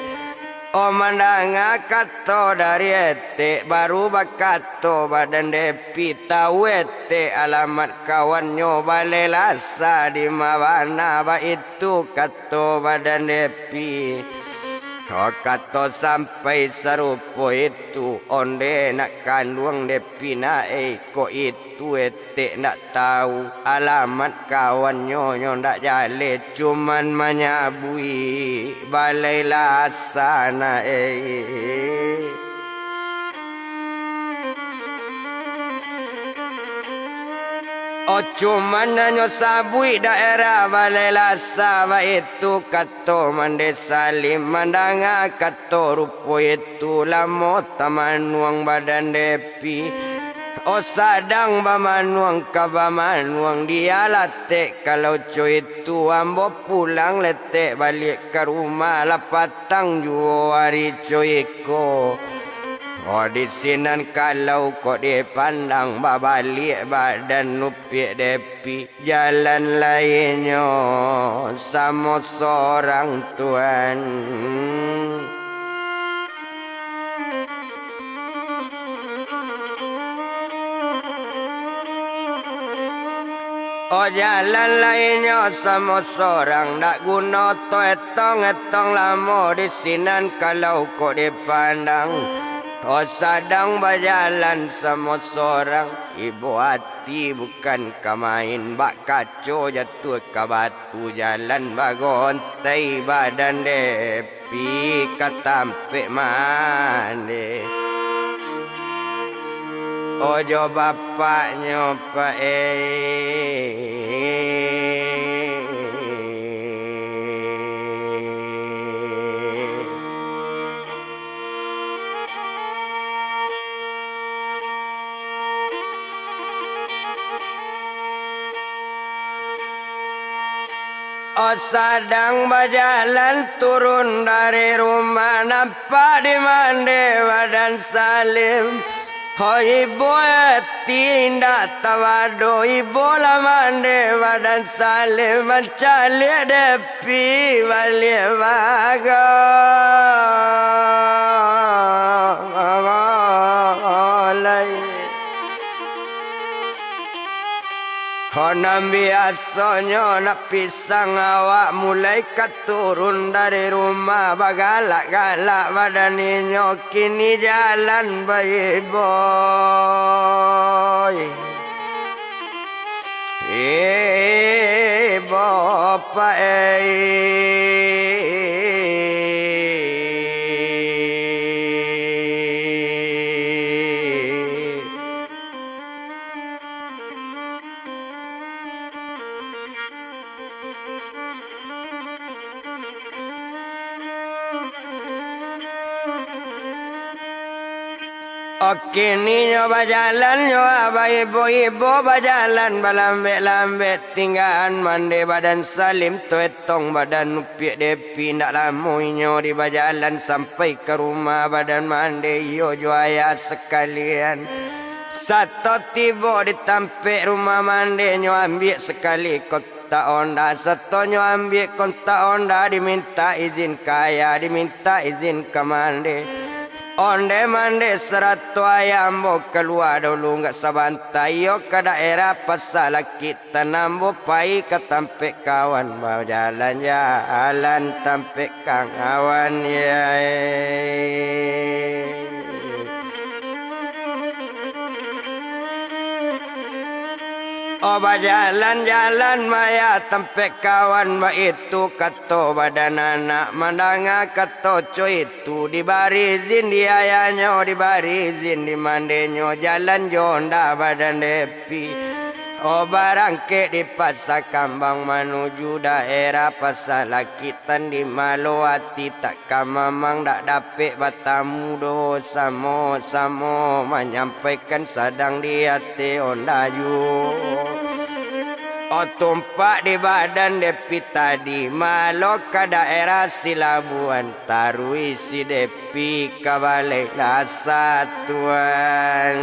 Oh, mandanga kato dari etek, baru bakato badan depi, tau etek alamat kawannyo Balai Lasa di ma bana, baitu kato badan depi. Oh, kato sampai sarupo itu, onde nak kanduang depi nak eh, kok itu etek ndak tau alamat kawannyo, nyo ndak jaleh, cuman manyabuik Balai Lasa nak eh. Oh, cuman hanyo sabuik daerah Balai Lasa, baitu kato mande Salim, mandanga kato rupo itu, lamo tamanuang badan depi. Oh, sadang bamanuang ka bamanuang, dialah tek kalau co itu, ambo pulang lai tek baliak ka rumah, lah patang juo ari co iko. Oh, di sinan kalau kok dipandang, babaliak badan nupiak depi, jalan lainyo samo sorang tuan. Oh, jalan lainyo samo sorang, dak guno to etong-etong lamo di sinan kalau kok dipandang. Oh, sadang bajalan samo sorang, ibo ati bukan ka main, bak kaco jatuah ka batu, jalan bagontai badan deh. Pi ka tampek mande. Ojo bapaknyo, Pak, eh. Oh, sadang bajalan turun dari rumah, nampak di mande badan Salim. Oh, ibo ati indak tabado, ibo lah mande badan Salim, mancaliak dek pi baliak bago. Lai. Ho, nan biasonyo nak pisang awak, mulai ka turun dari rumah, bagalak-galak badan inyo, kini jalan baiboi. Eh, bapak, eh. Oke, ninyo bajalan nyo baibo-ibo, bajalan balambek-lambek, tinggaan mande badan Salim tu etong badan Upiak Depi. Ndak lamo inyo di bajalan sampai ka rumah badan mande iyo jo ayah sakalian. Sato tibo di tampek rumah mande nyo ambiak sakali ko- kontak onda, sato nyo ambiak kontak onda, dimintak izin ka ayah, dimintak izin ka mande. Onde mande sarato ayah ambo kalua dulu, agak sabanta iyo ka daerah Pasa Lakik, tan ambo pai ka tampek kawan, bajalan-jalan tampek kawan, yai. Oh, bajalan-jalan maya tampek kawan, baitu kato badan anak, mandanga kato co itu, dibari izin di ayahnyo, dibari izin di mandenyo, jalan jo onda badan Depi. Oh, barangkek di Pasa Kambang manuju daerah Pasa Lakik, tan di malo ati tak ka mamang, dak dapek batamu doh, samo-samo manyampaikan sadang di ati onda juo. Oh, tumpak di badan Depi tadi, malo ka daerah Silabuan, taruih si Depi pi ka balai lasa, Tuan.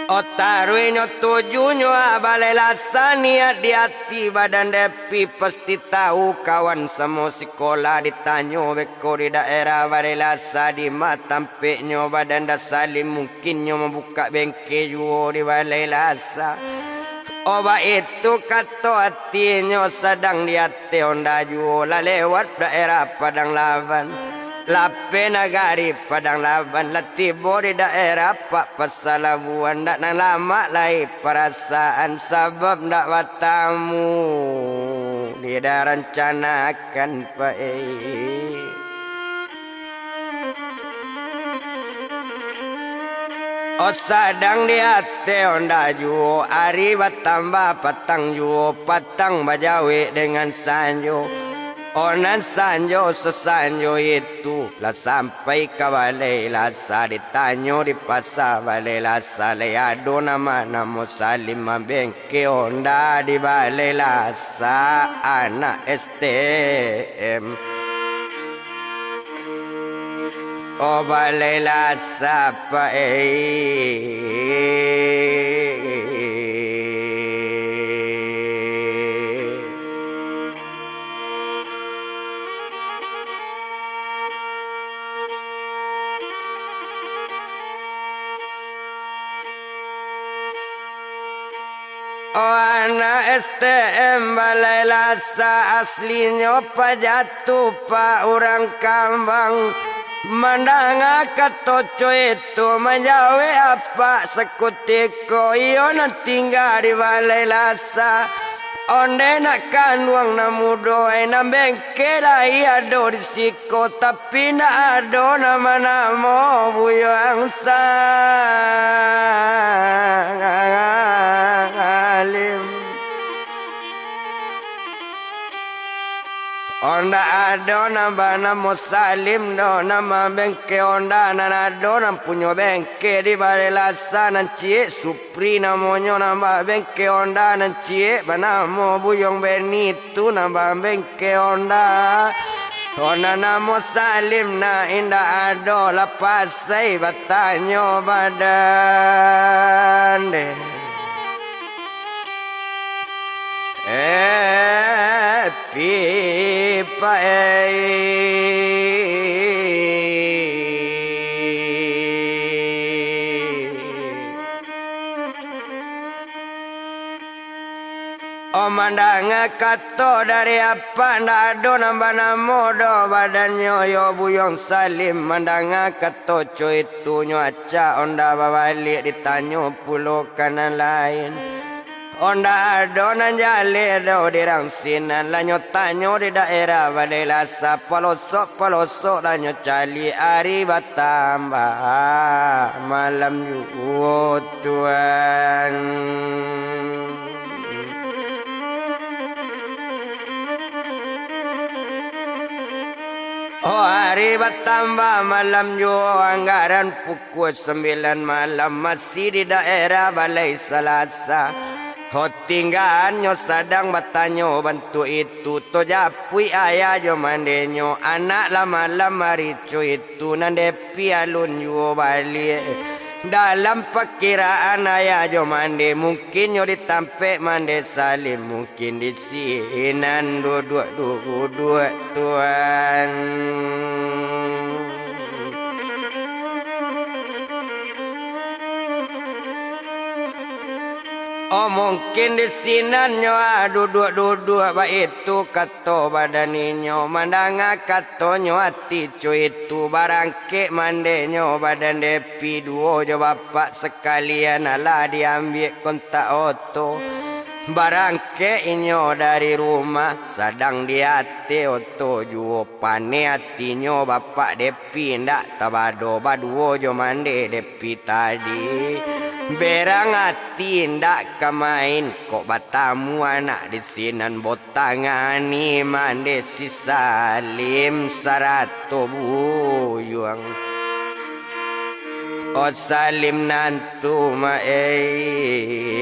Oh, taruihnyo tujunyo, ah, balai lasa, niat di ati badan Depi pasti tahu, kawan samo sikolah ditanyo beko di daerah balai lasa, di ma tampeknyo badan Salim, mungkin nyo mambukak bengke juo di balai lasa. Oh, baitu kato atinyo, sadang di ateh onda juo, lah lewat daerah Padang Laban, lapeh nagari Padang Laban, lah tibo di daerah Pak Pasa Labuan, ndak nan lamak lai parasaan, sabab ndak batamu di dalam rancana kan, Pak, eh. Oh, sadang di ateh onda juo, ari batambah patang juo, patang bajawek dengan sanjo. Oh, nan sanjo sasanjo itu, lah sampai ka balai lasa, ditanyo di pasa balai lasa, lai ado nan banamo Salim mambeng- ke onda di balai lasa anak S T M. Oh, balai lasa, Pak, eh. S T M Balai Lasa, aslinyo Pajatu, Pak, urang Kambang. Mandanga kato co itu, manjawek apak sakutiko, iyo nan tingga di Balai Lasa. Onde nak kanduang nan mudo, ai, nan bengkek lai ado di siko, tapi ndak ado nan banamo Buyuang Salim. Ondak ado nan banamo Salim doh, nan mambengkek onda, nan ado nan punyo bengkek di Balai Lasa nan ciek, Supri namonyo, nan babengkek onda nan ciek banamo Buyuang Beni tu, nan bambengkek onda. Onda namo Salim nan indak ado, lah pasai batanyo badan deh. Eh, pipa, eh. Oh, mandanga kato dari apak, ndak ado nan banamo doh badannyo, yo Buyuang Salim. Mandanga kato co itu, nyo acak onda babaliak, ditanyo pulo ka nan lain. Onda ado nan jaleh doh di rang sinan, lah nyo tanyo di daerah Balai Lasa, palosok-palosok lah nyo caliak, ari batambah, malam juo, Tuan. Oh, ari batambah, malam juo, anggaran pukua sambilan malam, masih di daerah Balai Salasa. Ho, tinggaannyo sadang batanyo bantuak itu, tajapuik ayah jo mandenyo, anak lah malam ari co itu, nan Depi alun juo baliak. Dalam pakiraan ayah jo mande, mungkin nyo di tampek mande Salim, mungkin di sinan duduak-duduak, Tuan. Oh, mungkin di sinan nyo, ah, duduak-duduak, baitu kato badan inyo. Mandanga katonyo ati co itu, barangkek mandenyo badan Depi, duo jo bapak sakalian, alah diambiak kontak oto. Barangkek inyo dari rumah, sadang di ateh oto juo, paneh atinyo bapak Depi, indak tabado baduo jo mande Depi tadi. Berang ati indak ka main, kok batamu anak di sinan, botangani mande si Salim sarato Buyuang. Oh, Salim nan tu ma, eh.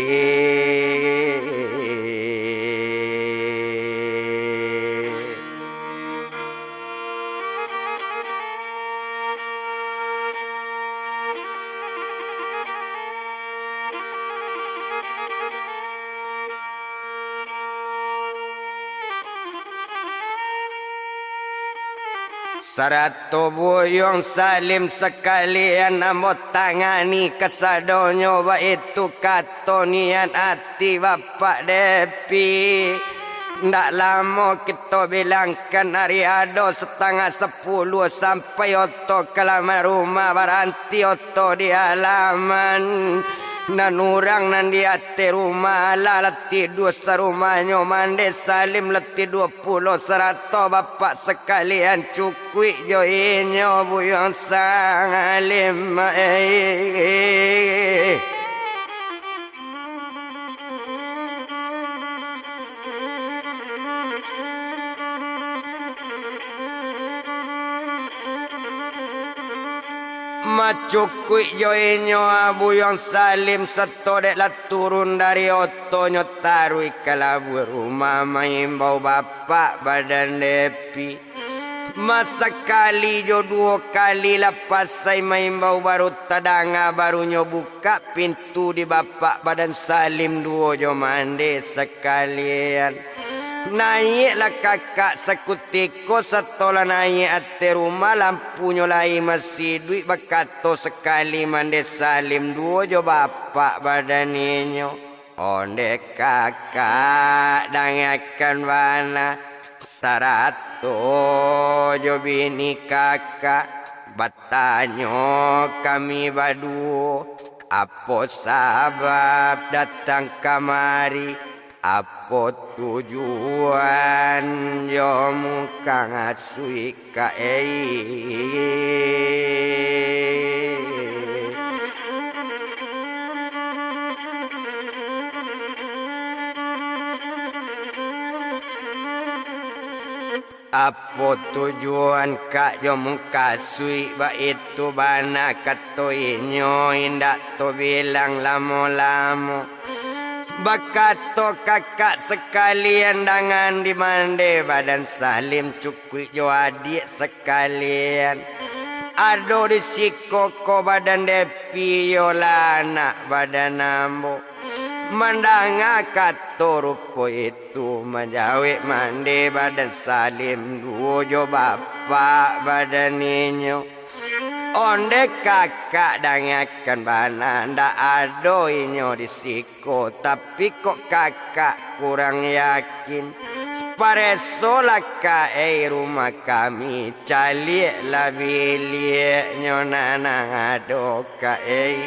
Sarato Buyuang Salim sakalian, ambo tangani kasadonyo, baitu kato niat ati Bapak Depi. Ndak lamo kito bilangkan ari, ado satangah sapuluah sampai oto ka laman rumah, baranti oto di alaman. Nan urang nan di ateh rumah, alah lah tidua sarumahnyo, mande Salim lah tidua pulo sarato bapak sakalian, cukuik jo inyo Buyuang Salim, eh. Macukuik jo inyo, ah, Buyuang Salim sato dek lah turun dari otonyo, taruih ka labuah rumah, maimbau bapak badan Depi. Masakali jo duo kali lah pasai maimbau, baru tadanga, barunyo bukak pintu di bapak badan Salim duo jo mande sakalian. Naiaklah kakak sakutiko, sato lah naiak ateh rumah, lampunyo lai masih iduik, bakato sakali mande Salim duo jo bapak badan inyo. Ondeh kakak, dangakan bana, sarato jo bini kakak, batanyo kami baduo, apo sabab datang kamari, apo tujuan jo muka ngasuik ka ei. Apo tujuan kak jo mukasuik baitu bana, kato inyo indak tabilang lamo-lamo. Bakato kakak sakalian dangan di mande badan Salim, cukuik jo adiak sakalian. Ado di siko ko badan Depi, iyolah anak badan ambo. Mandanga kato rupo itu, manjawek mande badan Salim, duo jo bapak badan inyo. Ondeh kakak, dangakan bana, ndak ado inyo di siko, tapi kok kakak kurang yakin. Paresolah ka ei rumah kami, caliaklah biliaknyo nan ado ka ei.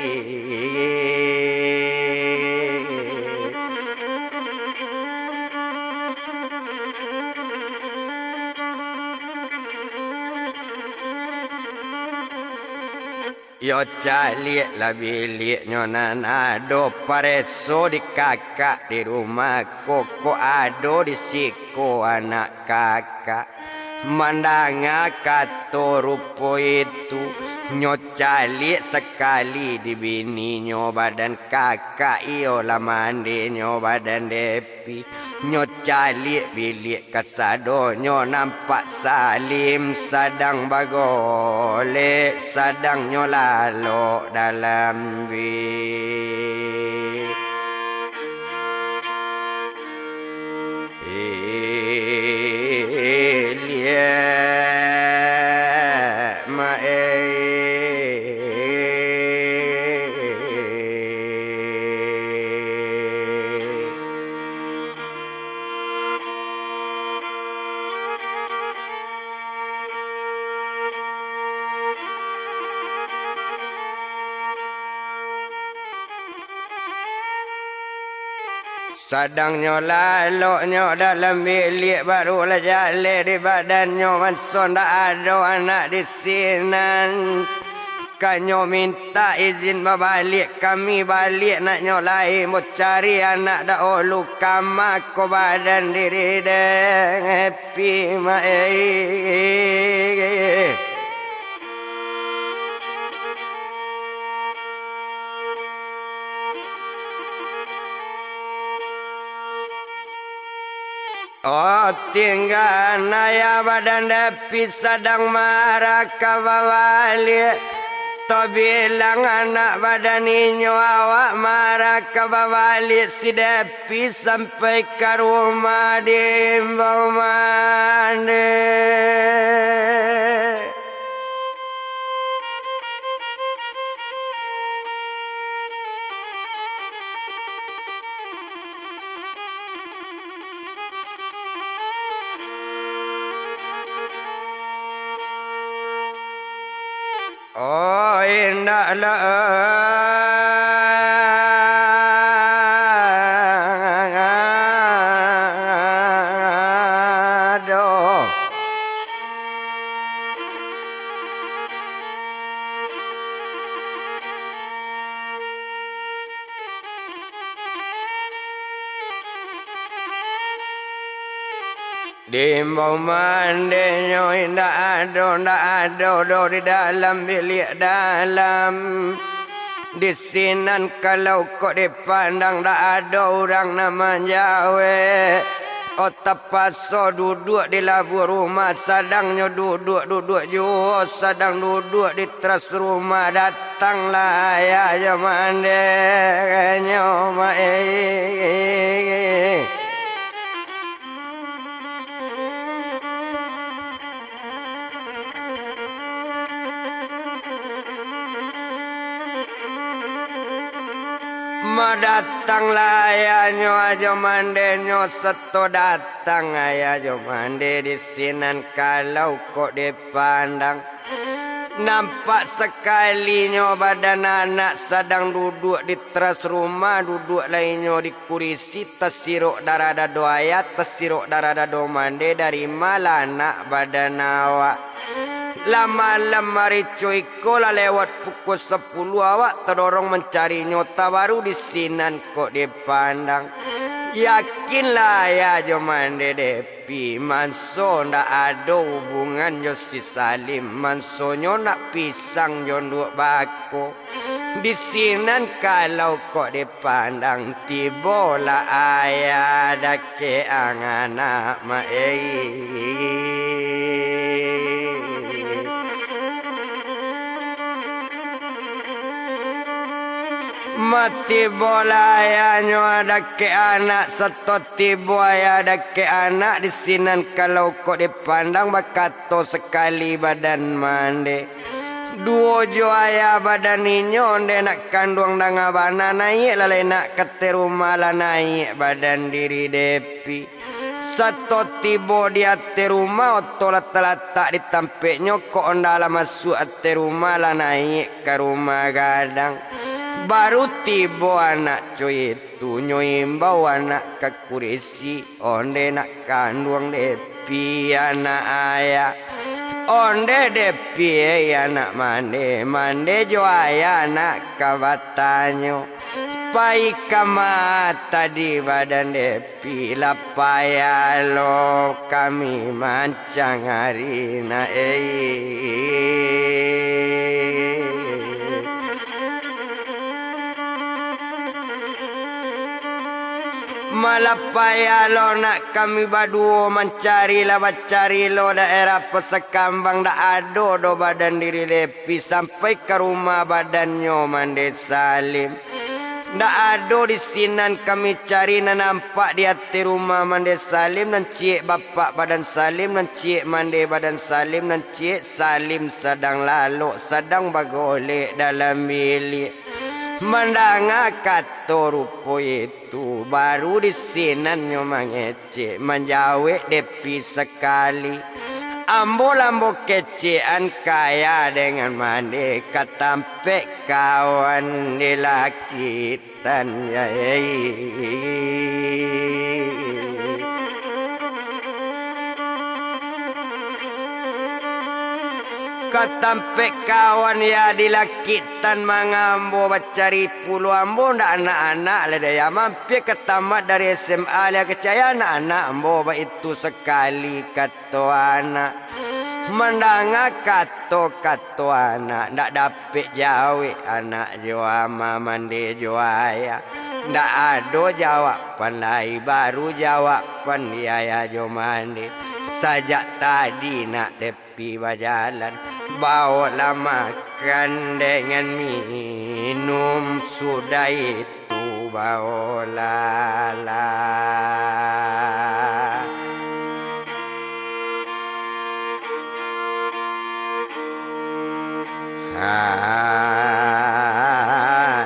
Yo caliaklah biliaknyo nan ado, pareso di kakak di rumah ko, kok ado di siko anak kakak. Mandanga kato rupo itu, nyo caliak sakali di bininyo badan kakak, iyolah mandenyo badan Depi. Nyo caliak biliak kasadonyo, nampak Salim sadang bagolek, sadang nyo lalok dalam bi-, biliak ma-, eh. Sadang nyo lalok nyo dalam biliak, barulah jaleh di badannyo, banso ndak ado anak di sinan. Kanyo mintak izin babaliak, kami baliak nak nyo lai, ambo cari anak dahulu, kama ko badan diri deh, Pi Mak, eh. Oh, tingga naya badan Depi sadang maraka babaliak. Tabilang anak badan inyo, awak maraka babaliak, si Depi sampai ka rumah diimbau mande. Oh, indak lah. Aduh. Diimbau mandenyo indak ado, ndak ado doh di dalam biliak dalam. Di sinan kalau kok dipandang, ndak ado urang nan manjawek. Oh, tapaso duduak di labuah rumah, sadang nyo duduak, duduak juo, sadang duduak di teras rumah, datanglah ayah jo mandenyo, Mak, eh. Datanglah ayah nyo, Ajo Mande nyo sato datang ayah Ajo Mande di sinan kalau kok dipandang. Nampak sakalinyo badan anak sadang duduak di teras rumah, duduak lai nyo di kurisi, tasirok darah dado ayah, tasirok darah dado Mande, dari ma lah anak badan awak. Lah malam hari co iko, lah lewat pukua sapuluah, awak tadorong mancarinyo, tabaru di sinan kok dipandang. Yakinlah ayah jo Mande dek Pi, manso ndak ado hubungan jo si Salim, mansonyo nak pisang jo onduak bako. Di sinan kalau kok dipandang, tibolah ayah dakek ang anak ma-, ei. Matibolah ayahnyo dakek anak, sato tibo ayah dakek anak, di sinan kalau kok dipandang, bakato sakali badan Mande. Duo jo ayah badan inyo, onde nak kanduang danga bana, naiak lah lai nak ka ateh rumah, lah naiak badan diri dek Pi. Sato tibo di ateh rumah, oto lah talatak di tampeknyo, kok onda lah masuak ateh rumah, lah naiak ka rumah gadang. Baru tibo anak co itu, nyo imbau anak ka kurisi, onde nak kanduang dek Pi anak ayah. Onde dek Pi, ei, anak Mande, Mande jo ayah nak ka batanyo. Pai ka ma tadi badan dek Pi, lah payah lo kami mancangari nak, ei. Malah payah lo nak kami baduo mancari, lah bacari lo daerah Pasar Kambang, dak ado doh badan diri dek Pi, sampai ka rumah badannyo Mande Salim. Ndak ado di sinan kami cari, nan nampak di ateh rumah Mande Salim, nan ciek bapak badan Salim, nan ciek mande badan Salim, nan ciek Salim sadang lalok, sadang bagolek dalam biliak. Mandanga kato rupo itu, baru di sinan nyo mangecek, manjawek dek Pi sakali. Ambo lah ambo kecekan kaya dengan mande, ka tampek kawan di lakitan, yai. Ka tampek kawan ya di lakitan, manga ambo bacari pulo, ambo ndak anak-anak lai dek ya, mampia ka tamat dari S M A lai, kecek anak-anak ambo baitu sakali, kato anak. Mandanga kato-kato anak, ndak dapek jawek anak jo ama, mande jo ayah. Ndak ado jawaban lai, baru jawaban di ayah jo mande. Sajak tadi nak dek Pi bajalan, baolah makan dengan minum, sudah itu baolah lah.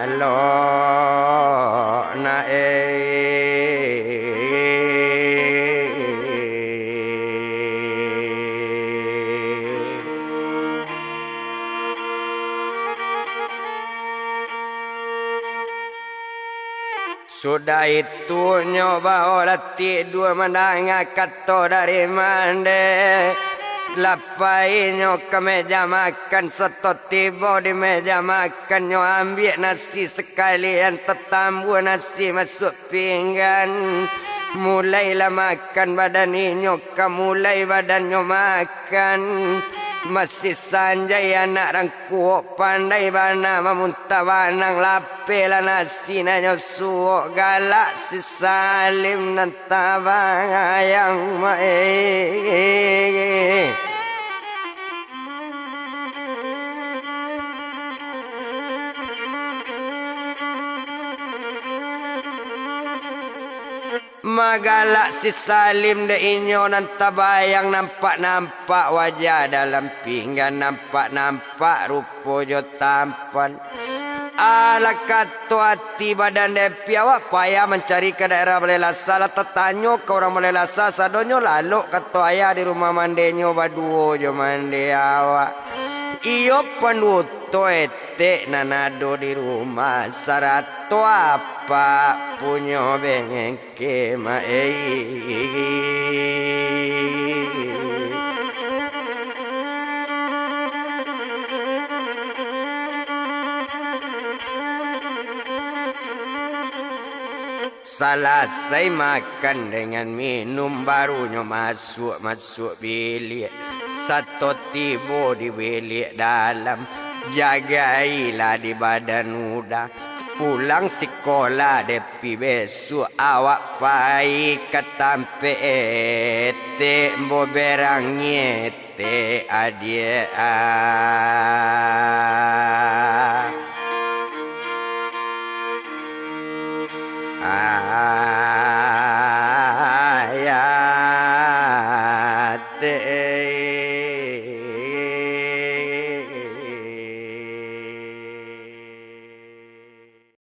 Halo, nak, eh. Sudah itu nyo baolah tidua, mandanga kato dari mande. Lah pai nyo ka meja makan, sato tibo di meja makan, nyo ambiak nasi sakalian, tatambua nasi masuak pinggan. Mulailah makan badan inyo, ka mulai badannyo makan. Masih sanjai anak rang kuok, pandai bana mamuntah banang, lapehlah nasi nan nyo suok, galak si Salim nan tabayang, mak, eh. Magalak si Salim dek inyo nan tabayang, nampak-nampak wajah dalam pinggan, nampak-nampak rupo jo tampan. Alah kato ati badan Depi, awak payah mancari ka daerah Balai Lasa, lah tatanyo ka urang Balai Lasa, sadonyo lalok kato ayah di rumah mandenyo baduo jo mande awak. Iyo panduto etek nan ado di rumah, sarato apak punyo bengeng. Kema-, ei. Salasai makan dengan minum, barunyo masuak-masuak biliak, sato tibo di biliak dalam, jagailah di badan uda. Pulang sikolah Depi, besuak awak pai ka tampek etek, ambo berang etek adiak a.